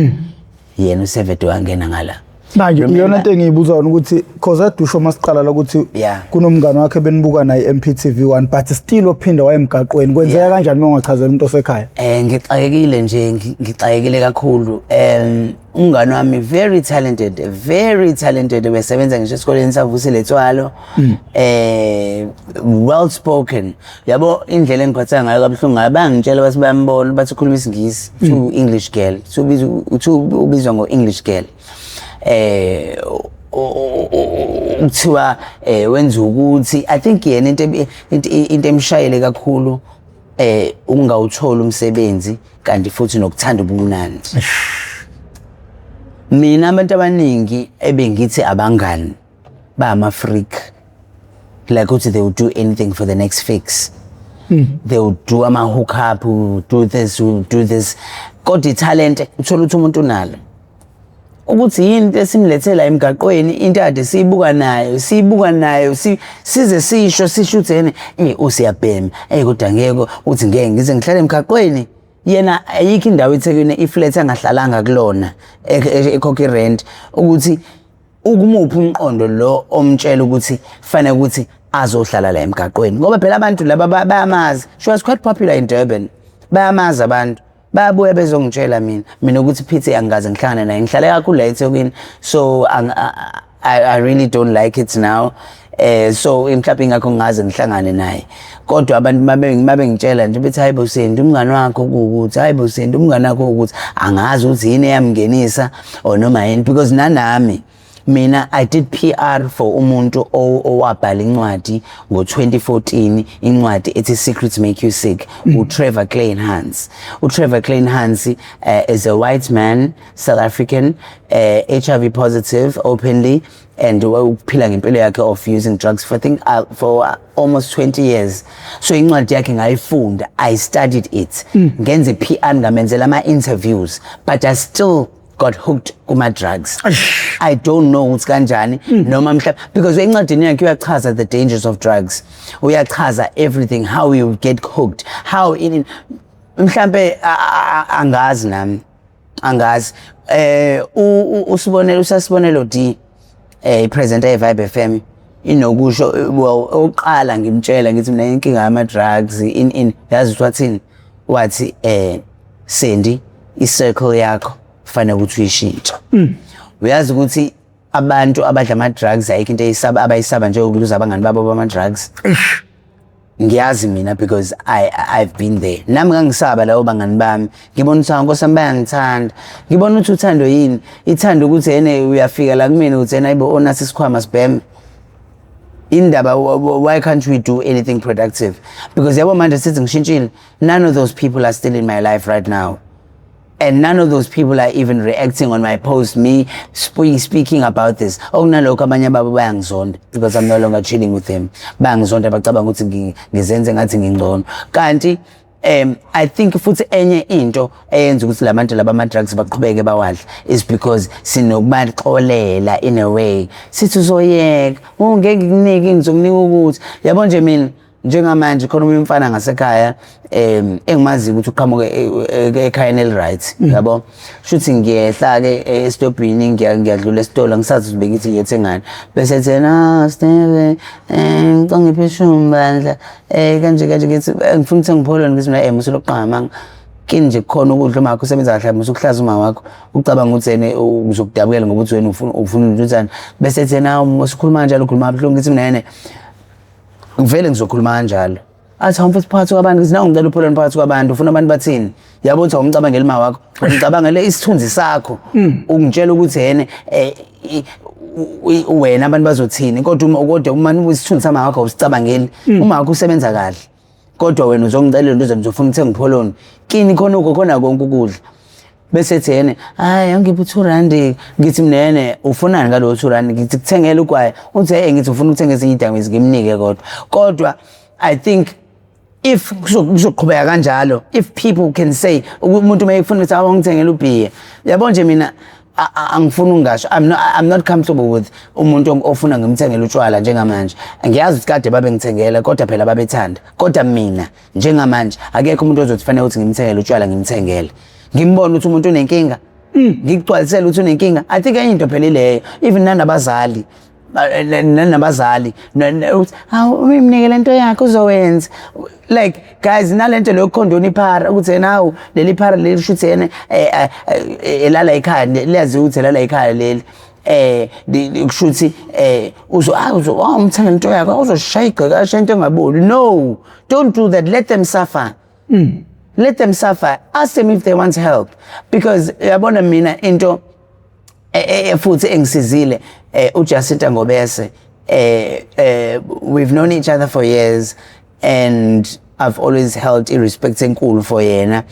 yena usevede wangena ngala. Manje iyona into engiyibuza yona ukuthi cause adusho masiqala la ukuthi kunomngane wakhe benibuka naye MPTV 1, but still ophinda wayemgaqweni, kwenzeka kanjani uma ungachazela umuntu osekhaya? Ngixakekile nje, ngixakekile kakhulu. Umngane wami very talented, very talented, besebenza ngisho esikoleni savusile Etswalo. Well spoken. Yabo indlela engiphatha ngayo kabuhlungu ngayo, bangitshela bathi bayambona, bathi ukhuluma isiNgisi, to English girl, to ubizwa ubizwa ngo English girl. Kuthiwa wenza ukuthi I think yena into emshayele kakhulu ungawuthola umsebenzi, kanti futhi nokuthanda ubumnandi. Mina abantu abaningi ebengithi abangani ba freak, like ukuthi they would do anything for the next fix, they would do ama hook up, will do this, will do this, kodwa italent uthola ukuthi umuntu unalo, ukuthi yini into esimlethela emgaqweni, into ade siyibuka nayo, siyibuka nayo, size sisho ukuthi yena usiyabhema, kodwa ngeke uthi ngeke ngize ngihlale emgaqweni. Yena ayikho indawo eThekwini iflat angahlalanga kulona, ekhokha irent. Ukuthi ukumuphi umqondo lo omtshela ukuthi fanele ukuthi azohlala la emgaqweni? Ngoba phela abantu laba bayamazi, she was quite popular in Durban, bayamazi abantu, bayabuya bezongitshela mina ukuthi Pete angikaze ngihlangane naye, ngihlale kakhulu la eThekwini, so I really don't like it now. So mhlawumbe ingakho ngingaze ngihlangane naye, kodwa abantu mabe ngitshela nje bethi, "Hayibo Sendi, umngane wakho kuwukuthi, hayibo Sendi, umngane wakho ukuthi," angazi ukuthi yini eyamngenisa or noma yini, because nanami Mina, I did PR for umuntu owabhala incwadi ngo-2014, incwadi ethi "Secrets Make You Sick", uTrevor Kleinhans. UTrevor Kleinhans is a white man, South African, HIV positive openly, and uphila ngempilo yakhe of using drugs for, I think, for almost 20 years. So incwadi yakhe ngayifunda, I studied it, ngenze PR, ngamenzela ama interviews, but I still got hooked kuma drugs. I don't know ukuthi kanjani, noma mhlawumbe because encwadini yakhe uyachaza the dangers of drugs, uyachaza everything, how you get hooked, how in mhlambe angazi nami, angazi. Usibonelo, usasibonelo D, ipresenter ye-Vibe FM, inokusho. Well, oqala ngimtshela ngithi mina inkinga yama drugs in yazi ukuthi wathini? Wathi, "Sandy, i-circle yakho kufanele ukuthi uyishintshe. Uyazi ukuthi abantu abadla ama drugs ayikho into eyisaba, abayisaba njengokuluza abangani babo bama drugs." Ngiyazi mina because I've been there. Nami ngangisaba labo bangani bami. Ngibona ukuthi, Nkosi yami, bayangithanda. Ngibona ukuthi uthando yini? Ithando ukuthi ene uyafika la kumina uthi ena ayibo, onasi isikhwama sibheme. Indaba, why can't we do anything productive? Because yabo manje sithi ngishintshile, none of those people are still in my life right now. And none of those people are even reacting on my post, me speaking about this. Okunalokho abanye babo bayangizonda because I'm no longer chilling with them. Bayangizonda, bacabanga ukuthi ngizenze ngathi ngingcono. Kanti I think futhi enye into eyenza ukuthi labantu laba ama drugs baqhubeke bawadla is because sinokubaxolela in a way. Sithi uzoyeka, ungeke ngikunike, ngizokunika ukuthi yabo nje. Mina njengamanje khona omunye umfana ngasekhaya engimaziyo ukuthi uqhamuke ekhayeni eli-right, yabo. Shuthi ngiyehla ke esitobhini, ngiyadlula esitolo, ngisazi ukuthi bengithi ngiyethengani, bese thena, "Steve, ngicela ngiphe ishumi bandla," kanje kanje. Ngithi, "Ngifuna ukuthenga upholoni." Ngithi mina, musulokuqamba kini nje, kukhona ukudla, umakho usebenza kahle, musukuhlaza uma wakho ucabanga ukuthi yena uzokudabukela ngoba uthi wena ufuna intuthane. Bese thena, usukhuluma kanjalo, ukhuluma kabuhlungu. Ngithi mina, yena ngivele ngizokhuluma kanjalo. Athi, "Hawu mfethu, phakathi kwabantu." Ngithi, "Nawu, ngicela upholoni phakathi kwabantu, ufuna abantu bathini? Yabo ukuthi awumcabangeli uma wakho, umcabangele isithunzi sakho. Ungitshela ukuthi yena wena abantu bazothini, kodwa uma isithunzi sama wakho awusicabangeli. Uma wakho usebenza kahle, kodwa wena uzongicelela into zami, uzofuna ukuthenga upholoni kini, khona uko khona konke ukudla." Bese ethi yena, "Hayi, angiphi R2." Ngithi mina, "Yene ufunani ngalowo R2?" Ngithi, "Kuthengela ugwayi." Uthi, "Hey." Ngithi, "Ufuna ukuthenga ezinye idakamizwa?" Ngimnike. Kodwa I think if kuzoqhubeka kanjalo, if people can say umuntu uma efuna ukuthi awangithengela ubhiya, yabo nje, mina angifuni ukungasho, I'm not comfortable with umuntu ofuna ngimthengele utshwala njengamanje. Ngiyazi ukuthi kade babengithengela, kodwa phela babethanda. Kodwa mina njengamanje akekho umuntu ozothi fanele ukuthi ngimthengele utshwala, ngimthengele, ngimbone ukuthi umuntu unenkinga, ngikugcwalisele ukuthi unenkinga. I think enye into phela ileyo, even nanabazali uthi, "Hawu, umnike lento yakhe uzowenza." Like, guys, nalento leyo khondona iphara ukuthi yena, hawu, leli phara leli, shuthi yena elala ekhaya, liyaziwa ukuthi elala ekhaya leli, kushuthi uzo ah uzo umthengela into yakhe, uzoshaya igqeka, ashaye into engaboli. No, don't do that. Let them suffer, let them suffer. Ask them if they want help, because yabona mina into futhi engisizile, uJacinta Ngobese, we've known each other for years and I've always held i-respect enkulu for yena.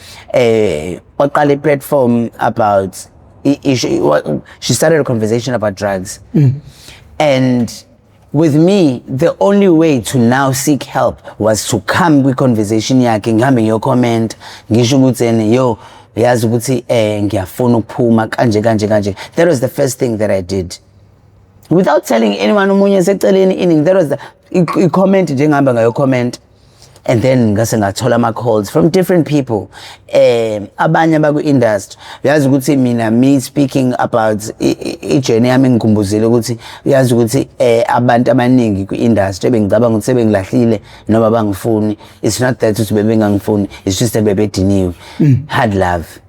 Waqala i-platform about issue. She started a conversation about drugs, and with me, the only way to now seek help was to come kwi-conversation yakhe, ngihambe ngiyocomment, ngisho ukuthi ene yo, yazi ukuthi ngiyafuna ukuphuma kanje kanje kanje. That was the first thing that I did without telling anyone omunye seceleni ining. That was the i-comment nje, ngihamba ngayo comment, and then ngase ngathola ama calls from different people, abanye abaku industry. Uyazi ukuthi mina, me speaking about i-journey yami, ngikhumbuzile ukuthi uyazi ukuthi abantu abaningi kwi industry ebengicabanga ukuthi sebengilahlile noma bangifuni, it's not that ukuthi bebengangifuni, it's just that bebediniwe. Hard love,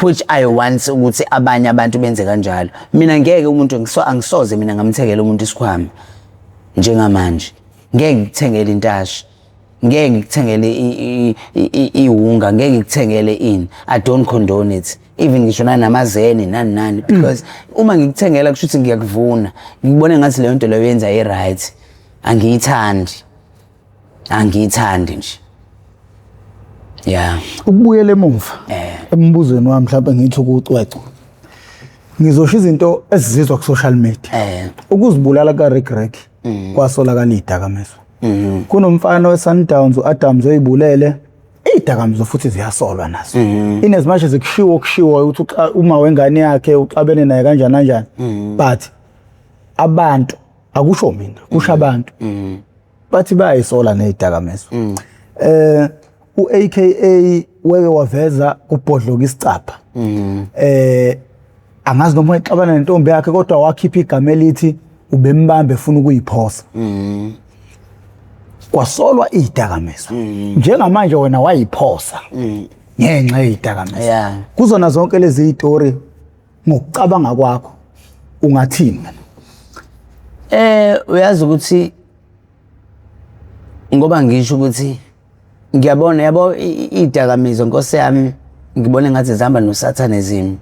which I want ukuthi abanye abantu benze kanjalo. Mina ngeke umuntu angisoze mina ngamthengela umuntu isikhwama njengamanje, ngeke ngikuthengele intashi. Ngeke ngikuthengele iwunga, ngeke ngikuthengele ini. I don't condone it, even ngisho nanamazene nani nani, because uma ngikuthengela kusho ukuthi ngiyakuvuna, ngibone ngathi leyo nto leyo yenza i-right. Angiyithandi, angiyithandi nje, yeah. Ukubuyela emuva embuzweni wami, mhlawumbe ngithi ukucwecwa, ngizosho izinto ezizizwa ku-social media. Ukuzibulala ka-Rick Rack kwasolakala iy'dakamizwa. Kunomfana we-Sundowns, u-Adams, oyibulele, iy'dakamizwa futhi ziyasolwa nazo, in as much as kushiwo kushiwo ukuthi uma wengane yakhe uxabene naye kanjani kanjani, but abantu, akusho mina, kusho abantu, bathi bayayisola ney'dakamizwa. U-AKA weke waveza kubhodloka isicabha, angazi noma exabana nentombi yakhe, kodwa wakhipha igama elithi ubembambe efuna ukuyiphosa, kwasolwa iy'dakamizwa. Njengamanje wena wayiphosa ngenxa yey'dakamizwa. Kuzona zonke lezi y'tori, ngokucabanga kwakho ungathini wena? Uyazi ukuthi ngoba ngisho ukuthi ngiyabona, yabo, idakamizwa, nkosi yami, ngibona ngathi zihamba no-satanism,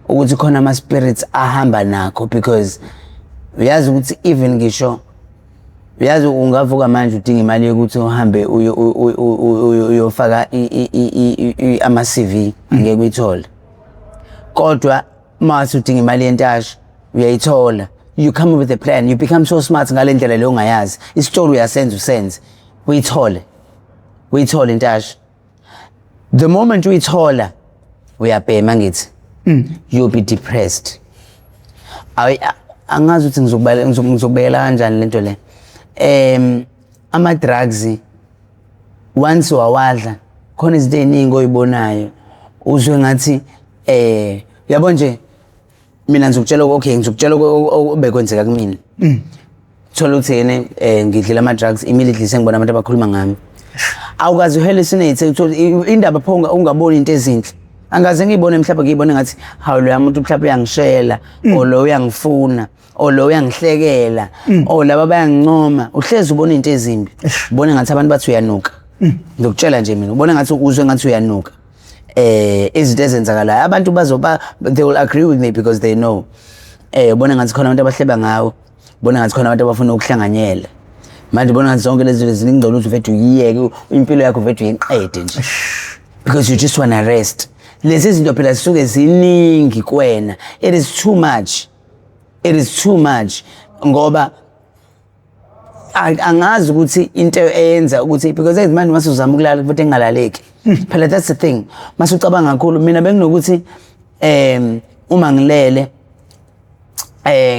ukuthi khona ama spirits ahamba nakho, because uyazi ukuthi even ngisho, uyazi, ungavuka manje udinga imali yokuthi uhambe uyofaka ama-CV, angeke uyithole, kodwa mase udinga imali yentasha uyayithola. You come up with a plan, you become so smart ngale ndlela leyo ongayazi. Isitolo uyasenza, usenze, uyithole, uyithole intasha. The moment uyithola uyabhema, ngithi you'll be depressed. Angazi ukuthi ngizokubekela kanjani lento le. Ama drugs, once wawadla, khona izinto ey'ningi oyibonayo, uzwe ngathi yabo nje. Mina ngizokutshela, okay, ngizokutshela obekwenzeka kumina. Thola ukuthi yena ngidlile ama-drugs, immediately sengibona abantu abakhuluma ngami. Awukaze uhallucinate, uthole indaba pho ungaboni into ezinhle. Angaze ngiyibone, mhlawumbe ngiyibone ngathi hawu, loya muntu mhlawumbe uyangishela, or lo uyangifuna, or lo uyangihlekela, or laba bayangincoma. Uhlezi ubona into ezimbi, ubone ngathi abantu bathi uyanuka. Ngizokutshela nje mina, ubone ngathi, uzwe ngathi uyanuka. Izinto ezenzakalayo, abantu bazoba, they will agree with me because they know. Ubona ngathi khona abantu abahleba ngawe, ubona ngathi khona abantu abafuna ukuhlanganyela. Manje ubona ngathi zonke lezi zinto ziningcono ukuthi uvede uyiyeke impilo yakho, uvede uyiqede nje, because you just wanna rest. Lezi zinto phela zisuke ziningi kuwena. It is too much, it is too much, ngoba angazi ukuthi into eyenza ukuthi, because manje mase uzama ukulala futhi engalaleki phela. That's the thing, mase ucabanga kakhulu. Mina benginokuthi uma ngilele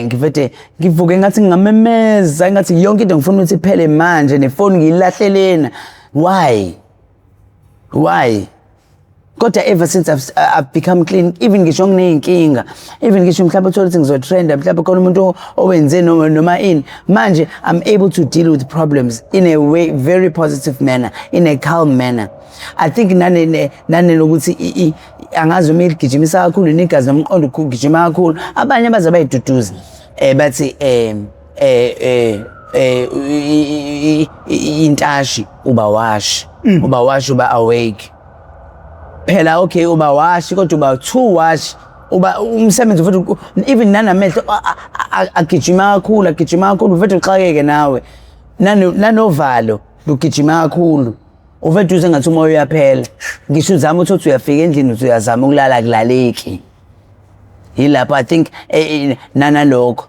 ngivede ngivuke ngathi ngingamemeza, ngathi yonke into ngifuna ukuthi iphele manje, nefoni ngiyilahlelena. Why, why? Kodwa ever since I've become clean, even ngisho nginey'nkinga, even ngisho mhlawumbe uthole ukuthi ngizotrenda, mhlawumbe khona umuntu owenze noma ini, manje I'm able to deal with problems in a way, very positive manner, in a calm manner. I think nane nokuthi angazi uma iligijimisa kakhulu negazi nomqondo ugijima kakhulu. Abanye baze bayiduduza, bathi intashi uba wash, uba wash, uba awake phela. Okay, uba wash, kodwa uba too wash, uba umsebenzi futhi, even nanamehlo agijima kakhulu, agijima kakhulu, uvede uxakeke nawe. Nanovalo lugijima kakhulu, uvede uze ngathi umoya uyaphela. Ngisho uzama ukuthi uyafika endlini, uthi uyazama ukulala, akulaleki. Yilapho I think nanalokho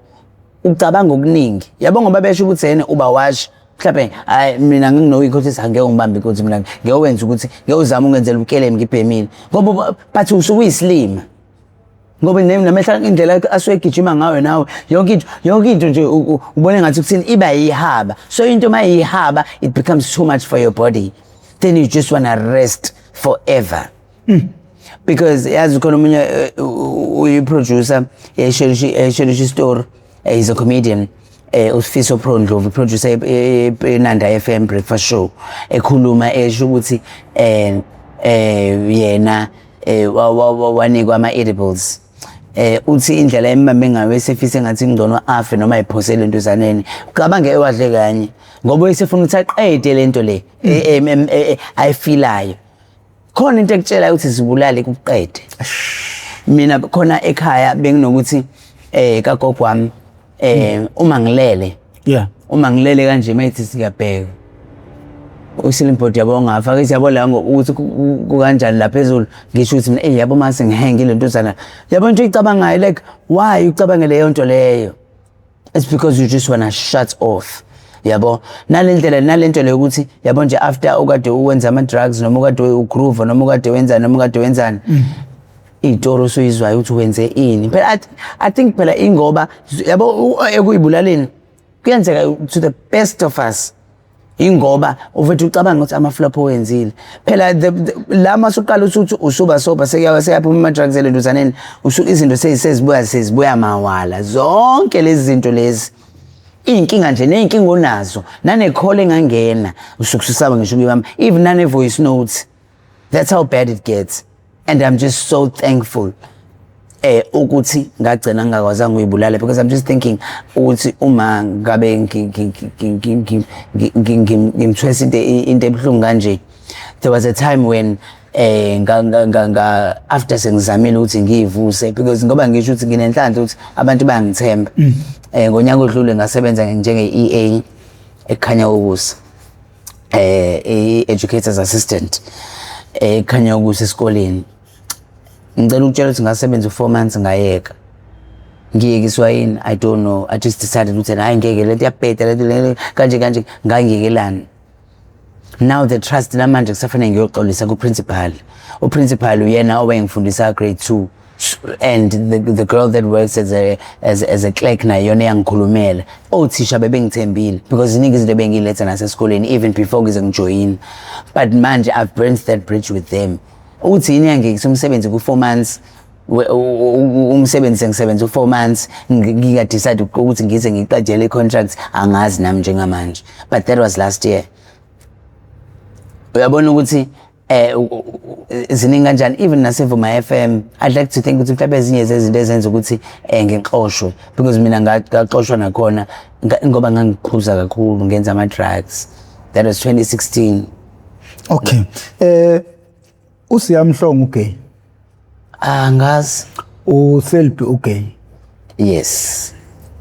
ucabanga okuningi, yabo, ngoba besho ukuthi yena uba wash. Mhlawumbe hayi, mina nginokuyikhohlisa, angeke ngibambe inkunzi mina, ngeke wenze ukuthi ngeke uzame ungenzela ubukelemi ngibhemile, ngoba bathi usuke uyisilima, ngoba namehla indlela asuke egijima ngayo nawe, yonke into, yonke into nje ubone ngathi kuthini, iba yihaba. So into uma iyihaba, it becomes too much for your body, then you just wanna rest forever. Because yazi khona omunye uyi-producer yayishelisha story, he's a comedian, uSifiso Pro Ndlovu, producer eNanda FM breakfast show, ekhuluma esho ukuthi yena wanikwa ama edibles. Uthi indlela embambe ngayo, esefise ngathi ngcono afe noma ayiphosele entuzaneni. Ucabange ewadle kanye. Ngoba uyisefuna ukuthi aqede lento le ayifilayo. Khona into ekutshela ukuthi zibulale kuqede. Mina khona ekhaya benginokuthi kagogo wami, uma ngilele, uma ngilele kanje, mayithi siyabheka u-ceiling board, yabo, ngafaka ithi, yabo, la ukuthi kukanjani la phezulu. Ngisho ukuthi mina, yabo, mase ngihenge le ntuzana, yabo, into oyicabangayo, like, why ucabange leyo nto leyo? It's because you just wanna shut off, yabo. Nalendlela, nalento leyo ukuthi, yabo nje, after ukade uwenza ama drugs, noma ukade ugroove, noma ukade wenzani, noma ukade wenzani, iy'tori osuyizwayo ukuthi wenze ini phela. I think phela ingoba, yabo, ekuyibulaleni kuyenzeka to the best of us, ingoba uvele ucabanga ukuthi ama-flop owenzile phela la masuqala usuthi usuba sober, sekuyaphuma ama-drugs elentuzaneni, izinto sezibuya mawala zonke lezi zinto lezi, iy'nkinga nje, ney'nkinga onazo, nane-call engangena usuke ususaba ngisho ukuyibamba, even nane-voice note. That's how bad it gets, and I'm just so thankful ukuthi ngagcina ngingakwazanga ukuyibulala, because I'm just thinking ukuthi uma ngabe ngimthwesa into ebuhlungu kanje. There was a time when nga after sengizamile ukuthi ngiyivuse, because ngoba ngisho ukuthi nginenhlanhla ukuthi abantu bayangithemba, ngonyaka odlule ngasebenza njenge EA eKhanya Ukusa, i-educators assistant eKhanya Ukusa esikoleni. Ngicela ukutshela ukuthi ngasebenza u-4 months, ngayeka. Ngiyekiswa yini? I don't know. I just decided ukuthi hayi, ngeke, lento iyabheda, lento le kanje kanje, ngangiyekelani. Now the trust namanje kusafanele ngiyoxolisa ku-principal. U-principal uyena owayengifundisa grade 2, and the girl that works as a clerk nayo iyona eyangikhulumela. Othisha bebengithembile because ziningi izinto ebengiyiletha nasesikoleni even before ngize ngijoyine, but manje I've burnt that bridge with them. Uthi yini yangikisa umsebenzi ku-4 months? Umsebenzi sengisebenza u-4 months, nginga-decide ukuthi ngize ngiqedele i-contract, angazi nami njengamanje, but that was last year. Uyabona ukuthi ziningi kanjani. Even naseVuma FM, I'd like to think ukuthi mhlawumbe ezinye zezinto ezenza ukuthi ngixoshwe, because mina ngaxoshwa nakhona ngoba ngangiphuza kakhulu, ngenza ama drugs. That was 2016. Okay, uSiya Mhlongo ugay? Angazi. USelby ugay? Yes.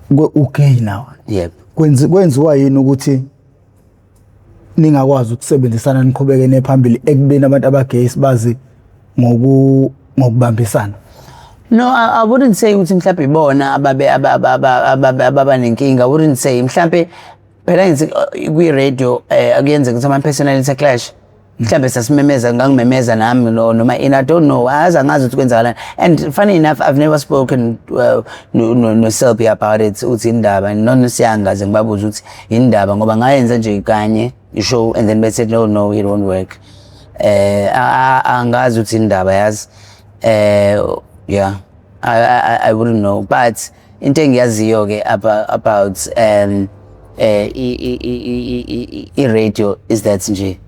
Ugay nawe? Yep. Kwenziwa yini ukuthi ningakwazi ukusebenzisana, niqhubeke nephambili, ekubeni abantu abagay sibazi ngokubambisana? No, I wouldn't say ukuthi mhlawumbe ibona ababe ababa nenkinga. I wouldn't say. Mhlawumbe phela ngithi kwi-radio akuyenzeka ukuthi ama-personality clash. Mhlawumbe sasimemeza, ngangimemeza nami, no, noma in, I don't know. Azi, angazi ukuthi kwenzakalani. And funny enough, I've never spoken no Selby about it, uthi indaba nona siyangaze ngibabuza ukuthi indaba, ngoba ngayenza nje kanye i-show and then they said, No, it won't work." Angazi ukuthi indaba, yazi. Yeah, I wouldn't know, but into engiyaziyo ke about i-radio is that nje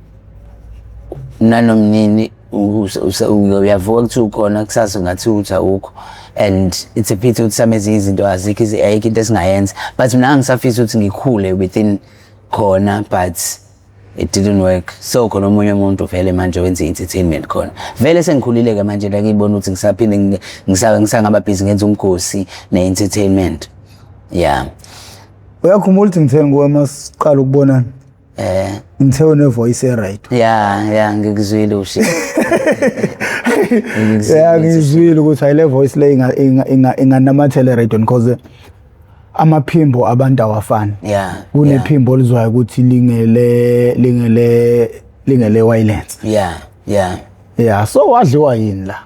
nanomnini uyavuka kuthiwa ukhona, kusasa ngathi uthi awukho, and it's a pity ukuthi some ezinye izinto azikho, ayikho into esingayenza, but mina ngisafisa ukuthi ngikhule within khona, but it didn't work. So khona omunye umuntu vele manje wenza i-entertainment khona vele. Sengikhulile-ke manje la, ngiyibona ukuthi ngisaphinde ngisangaba busy ngenza umkhosi ne-entertainment, yeah. Uyakhumbula ukuthi ngithe nguwe masiqala ukubonana, ngithe une-voice e-right? Yeah, ngikuzwile usho. Ya, ngizwile ukuthi hayi, le voice le inganamathela e-radio, because amaphimbo abantu awafani. Kunephimbo olizwayo ukuthi lingele violence. Yeah, so wadliwa yini la?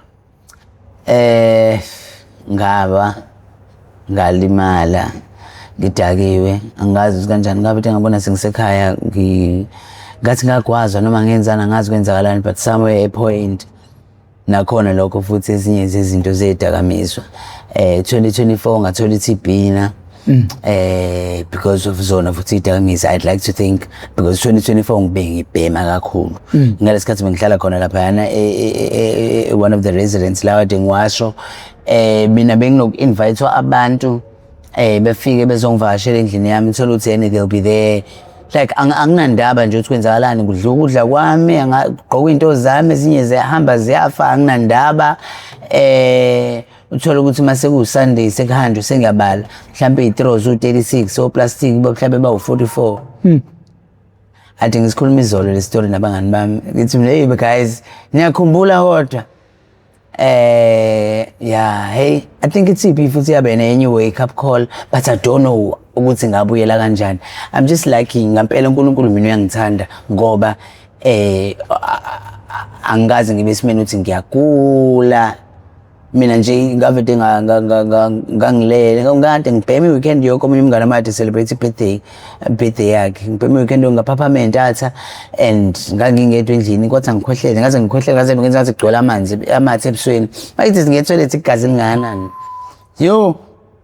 Ngaba ngalimala ngidakiwe, angazi ukuthi kanjani, ngabe into ngabona sengisekhaya, ngathi ngagwazwa noma ngenzani, angazi kwenzakalani, but somewhere a point nakhona lokho futhi ezinye zezinto zedakamizwa. 2024 ngathola i-TB na because of zona futhi idakamizwa, I'd like to think, because 2024 ngibe ngibhema kakhulu. Ngalesikhathi bengihlala khona laphayana one of the residents la kade ngiwasho, mina benginoku-invite abantu, befike bezongivakashela endlini yami, uthola ukuthi yena they'll be there. Like anginandaba nje ukuthi kwenzakalani, kudla ukudla kwami, angagqoka into zami, ezinye ziyahamba ziyafa, anginandaba. Uthola ukuthi mase ku Sunday sekuhanjwe, sengiyabala mhlambe i-straw u-36 o-plastic mhlambe bawu-44. Ade ngisikhuluma izolo le story nabangani bami, ngithi mina, "Hey guys, niyakhumbula kodwa?" Yeah, hey, I think i-TB futhi yabe nenye wake up call, but I don't know ukuthi ngabuyela kanjani. I'm just lucky ngampela, uNkulunkulu mina uyangithanda ngoba angikaze ngibe esimeni ukuthi ngiyagula. Mina nje ngavede ngangilele, ngade ngibhema i-weekend yonke. Omunye umngane wami ade celebrate i-birthday yakhe, ngibhema i-weekend yonke, ngaphaphama entatha and ngangingedwa endlini, kodwa ngikhwehlele, ngaze ngikhwehlele, ngaze ngenza ngathi kugcwele amanzi, amathe ebusweni. Bakithi, ngiye toilet, igazi lingakanani, yo,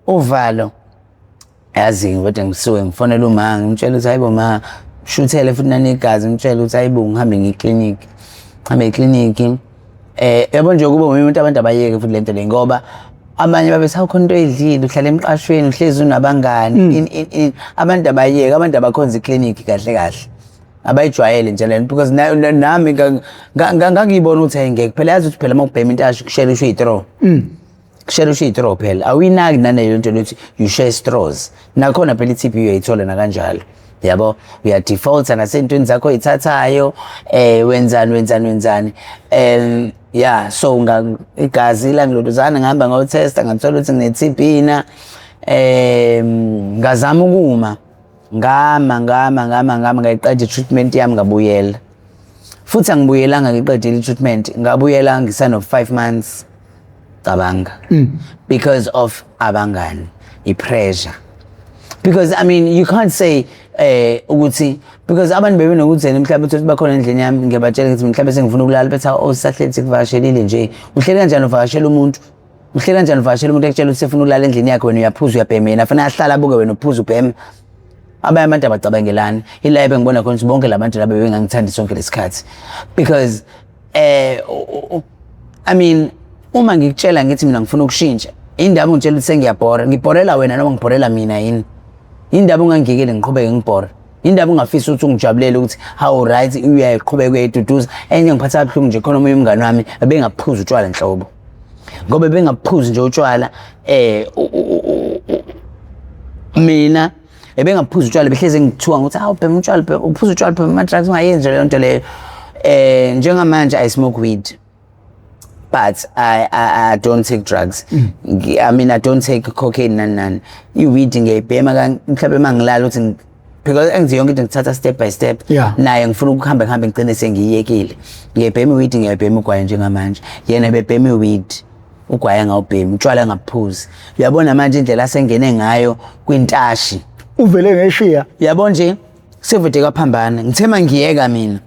uvalo yazi. Kodwa ngisuke ngifonela uma, ngimtshela ukuthi, "Hayibo ma, shuthele futhi nani igazi." Ngitshela ukuthi, "Hayibo, ngihambe ngiye eklinikhi." Ngihambe eklinikhi, yabo nje kuba umuntu, abantu abayeke futhi lento le, ngoba abanye babethi, "Awukhona into oyidlile, uhlala emqashweni, uhlezi unabangani." In abantu abayeke, abantu abakhonza iklinikhi kahle kahle, abayijwayele nje lento, because nami ngangiyibona ukuthi ayingeke phela. Yazi ukuthi phela uma ubhema intashi, kushela usho i-straw, kushela usho i-straw phela, awuyinaki naleyo nto lethi you share straws. Nakhona phela i-TB uyayithola nakanjalo, yabo, uya-defaulta nasey'ntweni zakho oy'thathayo, wenzani, wenzani, wenzani. Yeah, so igazi langiloduzana, ngihamba ngayo-testa, ngathola ukuthi ngine-TB na. Ngazama ukuma, ngama, ngama, ngama, ngama, ngayiqeda i-treatment yami, ngabuyela futhi. Angibuyelanga ngiqedile i-treatment, ngabuyela ngisano 5 months, cabanga, because of abangani, i-pressure, because I mean, you can't say ukuthi, because abantu bebenokuthi yena mhlawumbe uthi bakhona endlini yami, ngiyabatshela ukuthi mhlawumbe sengifuna ukulala, bethi, "Oh, sahleli sikuvakashelile nje." Uhleli kanjani uvakashela umuntu? Uhleli kanjani uvakashela umuntu ekutshela ukuthi sefuna ukulala endlini yakhe, wena uyaphuza, uyabhema, yena fanele ahlale abuke wena uphuza, ubhema? Abanye abantu abacabangelani. Ila bengibona khona ukuthi bonke labantu laba bengangithandi sonke lesikhathi, because I mean, uma ngikutshela ngithi mina ngifuna ukushintsha, indaba ungitshela ukuthi sengiyabhora, ngibhorela wena noma ngibhorela mina yini? Indaba ungangiyekeli ngiqhubeke ngibhora? Indaba ungafisi ukuthi ungijabulele ukuthi how right uyayiqhubeka, uyayiduduza? Enye ngiphatha kabuhlungu nje, khona omunye umngane wami ebengaphuzi utshwala nhlobo, ngoba bengaphuzi nje utshwala, mina ebengaphuzi utshwala, behlezi ngithuka ngokuthi, "Hawu, bhema utshwala, bhema, uphuza utshwala, bhema ama-drugs, ungayenzi leyo nto leyo." Njengamanje I smoke weed, but I don't take drugs. I mean, I don't take cocaine, nani nani. I-weed ngiyayibhema mhlawumbe uma ngilala ukuthi because engithi yonke into ngithatha step by step. Naye ngifuna ukuhamba, ngihambe, ngigcine sengiyiyekile. Ngiyayibhema i-weed, ngiyayibhema ugwayi njengamanje. Yena bebhema i-weed, ugwayi angawubhemi, utshwala angaphuzi. Uyabona manje indlela asengene ngayo kwintashi? Uvele ngeshiya. Yabo nje, sevede kwaphambana. Ngithe mangiyeka mina,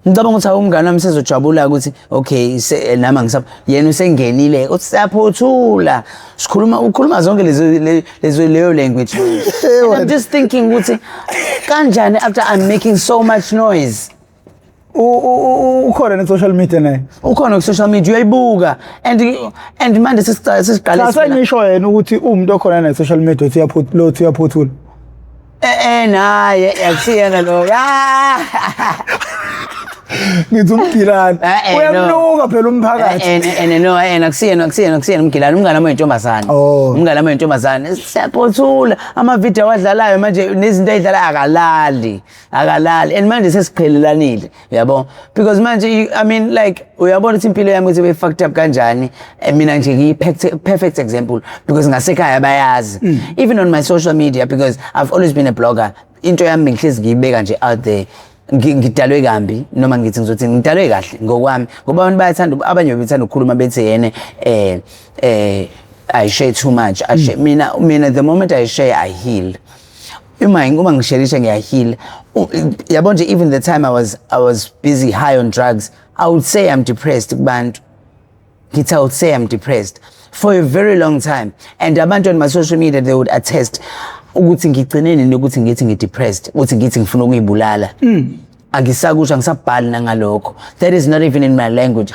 ngicabanga ukuthi awu, umngane wami sezojabula ukuthi okay, nami angisapha. Yena usengenile, uthi siyaphothula, sikhuluma, ukhuluma zonke lezo leyo language. And I'm just thinking ukuthi kanjani after I'm making so much noise. Ukhona ne-social media naye? Ukhona ku-social media, uyayibuka, and manje sesiqale. Cha, sengisho yena ukuthi uwumuntu okhona ne-social media, uthi lothi uyaphothula. Naye akusiyena lo ya. Ngithi umgilane. No. Uyamnuka phela umphakathi. No, akusiyena umgilane, umngane wami oyintombazane. Oh. Umngane wami oyintombazane, siyaphothula, amavidiyo awadlalayo manje nezinto ayidlalayo, akalali, akalali, and manje sesiqhelelanile, uyabo, because manje I mean, like, uyabona ukuthi impilo yami ukuthi be-fucked up kanjani. Mina nje ngiyi-perfect example, because ngasekhaya bayazi, even on my social media, because I've always been a blogger. Into yami ngihlezi ngiyibeka nje out there. Ngidalwe kambi noma ngithi ngizothi ngidalwe kahle ngokwami, ngoba abantu bayathanda, abanye bethanda ukukhuluma bethi yene I share too much, I share. Mina the moment I share, I heal. Uma ngisherisha, ngiya-heal. Yabo nje, even the time I was busy high on drugs, I would say I'm depressed kubantu. Ngithi I would say I'm depressed for a very long time, and abantu on my social media, they would attest ukuthi ngigcine nini ukuthi ngithi ngi-depressed, ukuthi ngithi ngifuna ukuyibulala. Angisakusho, angisabhali nangalokho. That is not even in my language.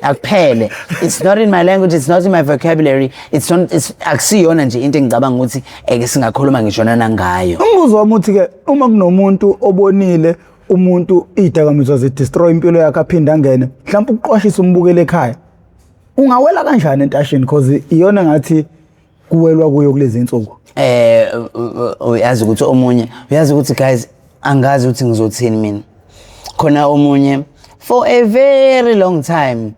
Akuphele. It's not in my language, it's not in my vocabulary, it's not, it's akusiyona nje into engicabanga ukuthi eke singakhuluma ngisho nangayo. Umbuzo wami uthi ke, uma kunomuntu obonile umuntu izidakamizwa zidestroy impilo yakhe, aphinde angene, mhlawumbe ukuqwashisa umbukele ekhaya, ungawela kanjani entasheni? Because iyona ngathi kuwelwa kuyo kulezi insuku. Uyazi ukuthi omunye, uyazi ukuthi, guys, angazi ukuthi ngizothini mina. Khona omunye for a very long time,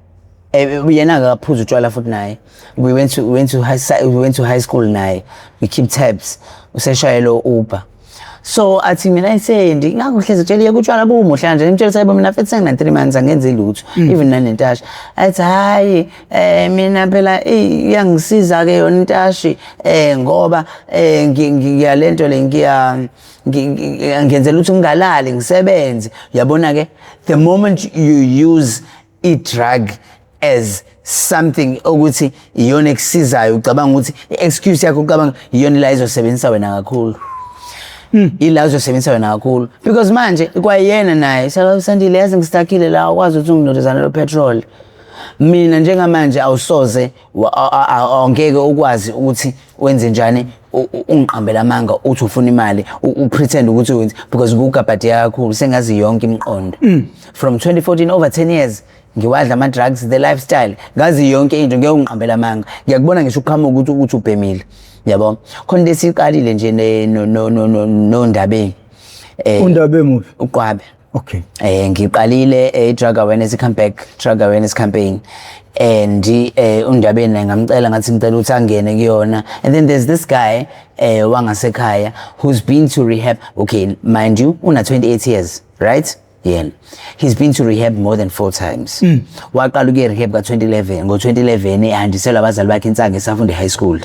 yena akaphuza utshwala futhi naye. We went to high school naye, we keep tabs, useshayela Uber. So athi mina isendi ngakuhlezi tshela yeke utshwala bumuhle kanje, ngimtshela sayibo mina futhi sengina 3 months angenzi lutho, even nanentashi. Athi hayi, mina phela iyangisiza ke yona intashi, ngoba ngiyalento le ngenzela ukuthi ngingalali, ngisebenze. Uyabona ke, the moment you use i-drug as something ukuthi iyona ekusizayo, ucabanga ukuthi i-excuse yakho, ucabanga iyona la izosebenzisa wena kakhulu, ila uzosebenzisa wena kakhulu, because manje kwayena naye sandile, yazi ngistakile la, ukwazi ukuthi ungilodezana lo petrol. Mina njengamanje awusoze angeke ukwazi ukuthi wenze njani, ungiqambele amanga uthi ufuna imali, upretend ukuthi wenze, because kugabhadiya kakhulu, sengazi yonke imiqondo from 2014, over 10 years ngiwadla ama-drugs, the lifestyle, ngazi yonke into. Ngeke ungiqambele amanga, ngiyakubona ngisho uqhamuka ukuthi ubhemile, yabo. Khona into esiqalile nje noNdabeni. Undabe muphi? Uqwabe. Okay. Ngiqalile i-drug awareness comeback, drug awareness campaign, and uNdabeni ngamcela, ngathi ngicela ukuthi angene kuyona. And then there's this guy wangasekhaya who's been to rehab. Okay, mind you, una 28 years, right? Yena he's been to rehab more than four times. Waqala ukuya rehab ka-2011, ngo-2011 ehanjiselwa abazali bakhe insangu esafunda e-high school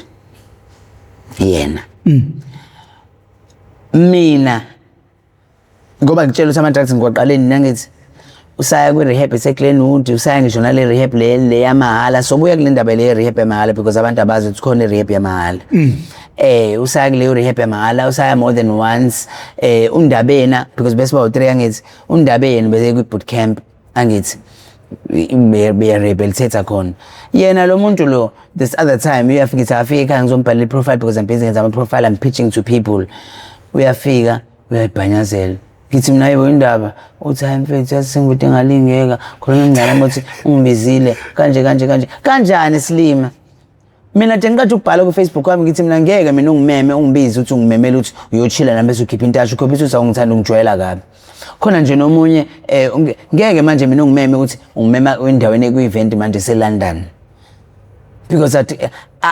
yena. Mina ngoba ngitshela ukuthi ama-drugs ngiwaqaleni, nangithi usaya kwi-rehab eseGlenwood, usaya ngisho nale rehab le yamahhala. Sobuya kule ndaba le rehab yamahhala, because abantu abazi ukuthi khona i-rehab yamahhala. Usaya kuleyo rehab yamahhala, usaya more than once. Undabena, because bese bawu 3, angithi uNdabeni bese kwi-boot camp, angithi be-rehabilitate khona yena lo muntu lo. This other time uyafika, ithi afike ekhaya, ngizombhalela i-profile because I'm busy ngenza ama-profile, I'm pitching to people. Uyafika uyayibhanyazela. Ngithi mina, "Hayibo, indaba?" Uthi, "Hayi mfethu, yazi sengikude ngalingeka khona umngane wami uthi ungibizile kanje kanje kanje kanjani." Silima mina nje ngiqeda ukubhala ku-Facebook wami, ngithi mina ngeke mina ungimeme, ungibize uthi ungimemele ukuthi uyochilla nami, bese ukhipha intasho, ukhombisa ukuthi awungithanda, ungijwayela kabi. Khona nje nomunye, ngeke manje mina ungimeme ukuthi ungimema endaweni kwi-event manje se-London, because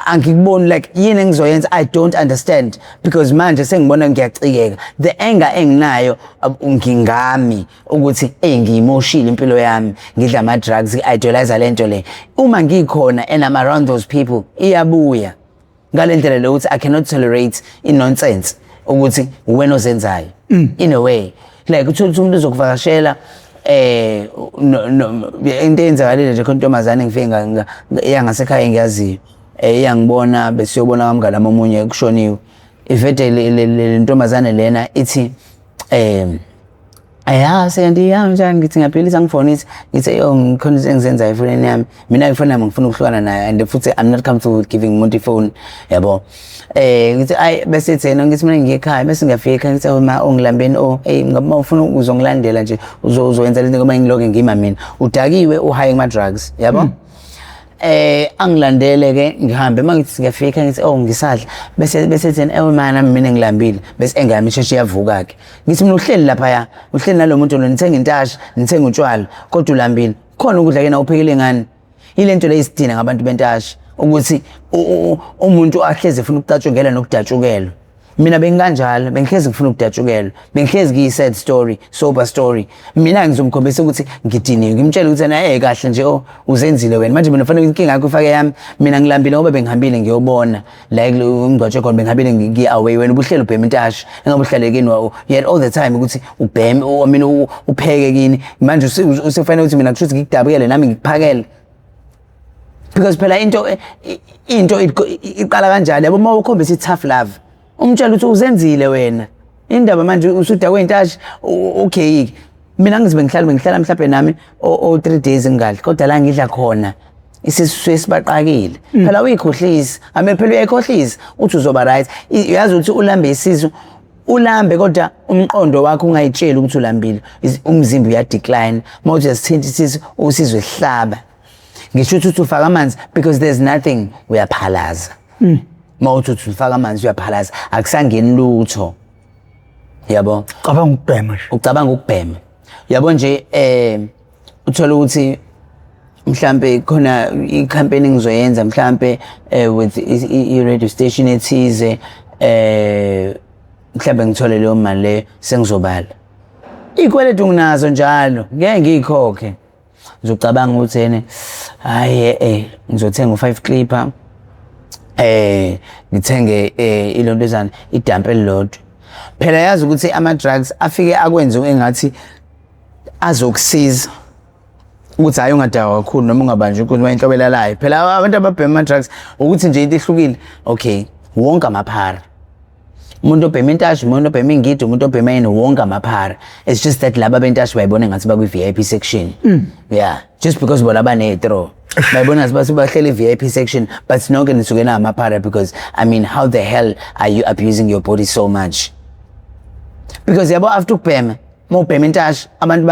angikuboni like yini engizoyenza. I don't understand, because manje sengibona ngiyacikeka, the anger enginayo ngingami ukuthi hey, ngiyimoshile impilo yami, ngidla ama drugs, idolize lento le. Uma ngikhona and I'm around those people, iyabuya ngale ndlela le ukuthi I cannot tolerate i-nonsense ukuthi wena ozenzayo. In a way, like uthola ukuthi umuntu uzokuvakashela, no, no, into eyenzakalile nje, khona intombazane ngifike yangasekhaya engiyaziyo, iyangibona, besiyobona kamngane wami omunye kushoniwe. Ivede le ntombazane lena ithi, "Aya sendi njani?" Ngithi ngiyaphilisa, ngifonise, ngithi yo, ngikhona izinto engizenzayo efonini yami. Mina ifoni yami ngifuna ukuhlukana nayo, and futhi I'm not comfortable with giving umuntu ifoni, yabo. Ngithi ayi, bese ethena, ngithi mina ngiye ekhaya, bese ngiyafika ekhaya, ngithi, "Oh ma, ongilambeni, oh hey, ngoba ufuna uzongilandela nje, uzoyenza lento ngoba ngiloke ngima mina." Udakiwe, uhaye kuma drugs, yabo. Angilandele ke, ngihambe, mangithi ngiyafika, ngithi, "Oh, ngisadla," bese thena, "Eh mana, mina ngilambile." Bese engami isheshe iyavuka ke. Ngithi mina, uhleli lapha, ya uhleli nalo muntu lo, nithenga intasha, nithenga utshwala, kodwa ulambile, khona ukudla ke na uphekele ngani? Ile nto leyisidina ngabantu bentasha, ukuthi umuntu ahlezi efuna ukucatshungelwa nokudatshukelwa. Mina bengikanjalo, bengihlezi ngifuna ukudatshukelwa, bengihlezi ngiyi-sad story, sober story. Mina ngizomkhombisa ukuthi ngidiniwe, ngimtshele ukuthi yena kahle nje, oh, uzenzile wena manje, mina fanele inkinga yakho ufake yami. Mina ngilambile ngoba bengihambile ngiyobona la ngingcwatshwe khona, bengihambile ngiyi-away. Wena ubuhleli ubhema intasha, engabe uhlale kini, you had all the time ukuthi ubheme, I mean, upheke kini. Manje usefanele ukuthi mina kusho ukuthi ngikudabukele nami ngikuphakele, because phela into iqala kanjalo, yabo. Uma ukhombisa i-tough love, umtshela ukuthi uzenzile wena indaba, manje usudakwe intashi, okay. Mina ngizibe ngihlala mhlawumbe nami o 3 days ngingadli, kodwa la ngidla khona isisu sesibaqakile. Phela uyikhohlisa, ame phela uyayikhohlisa uthi uzoba right. Uyazi ukuthi ulambe isisu, ulambe, kodwa umqondo wakho ungayitsheli ukuthi ulambile. Umzimba uya-decline uma uthi uyasithinta isisu, usizwe sihlaba, ngisho ukuthi uthi ufaka amanzi, because there's nothing, uyaphalaza. Uma uthi ufaka amanzi, uyaphalaza, akusangeni lutho, yabo. Cabanga ukubhema nje. Ucabanga ukubhema, yabo nje. Uthola ukuthi mhlambe khona i-campaign engizoyenza mhlambe with i-radio station ethize, mhlambe ngithole leyo mali leyo, sengizobala ikweletu nginazo njalo, ngeke ngiyikhokhe. Ngizocabanga ukuthi ene hayi, ngizothenga u5 clipper, ngithenge ilontozana, idamp elilodwa. Phela yazi ukuthi ama drugs afike akwenze engathi azokusiza ukuthi hayi, ungadakwa kakhulu noma ungabanjwa inkunzi uma inhlobo elalayo. Phela abantu ababhema ama-drugs, ukuthi nje into ehlukile, okay, wonke amaphara, umuntu obhema intashi, umuntu obhema ingidi, umuntu obhema yini, wonke amaphara. It's just that laba bentashi bayibona ngathi bakwi-VIP section, yeah, just because bona bane-throw, bayibona ngathi basuke bahleli i-VIP section, but nonke nisuke namaphara, because I mean, how the hell are you abusing your body so much? Because yabo, after ukubhema, uma ubhema intashi, abantu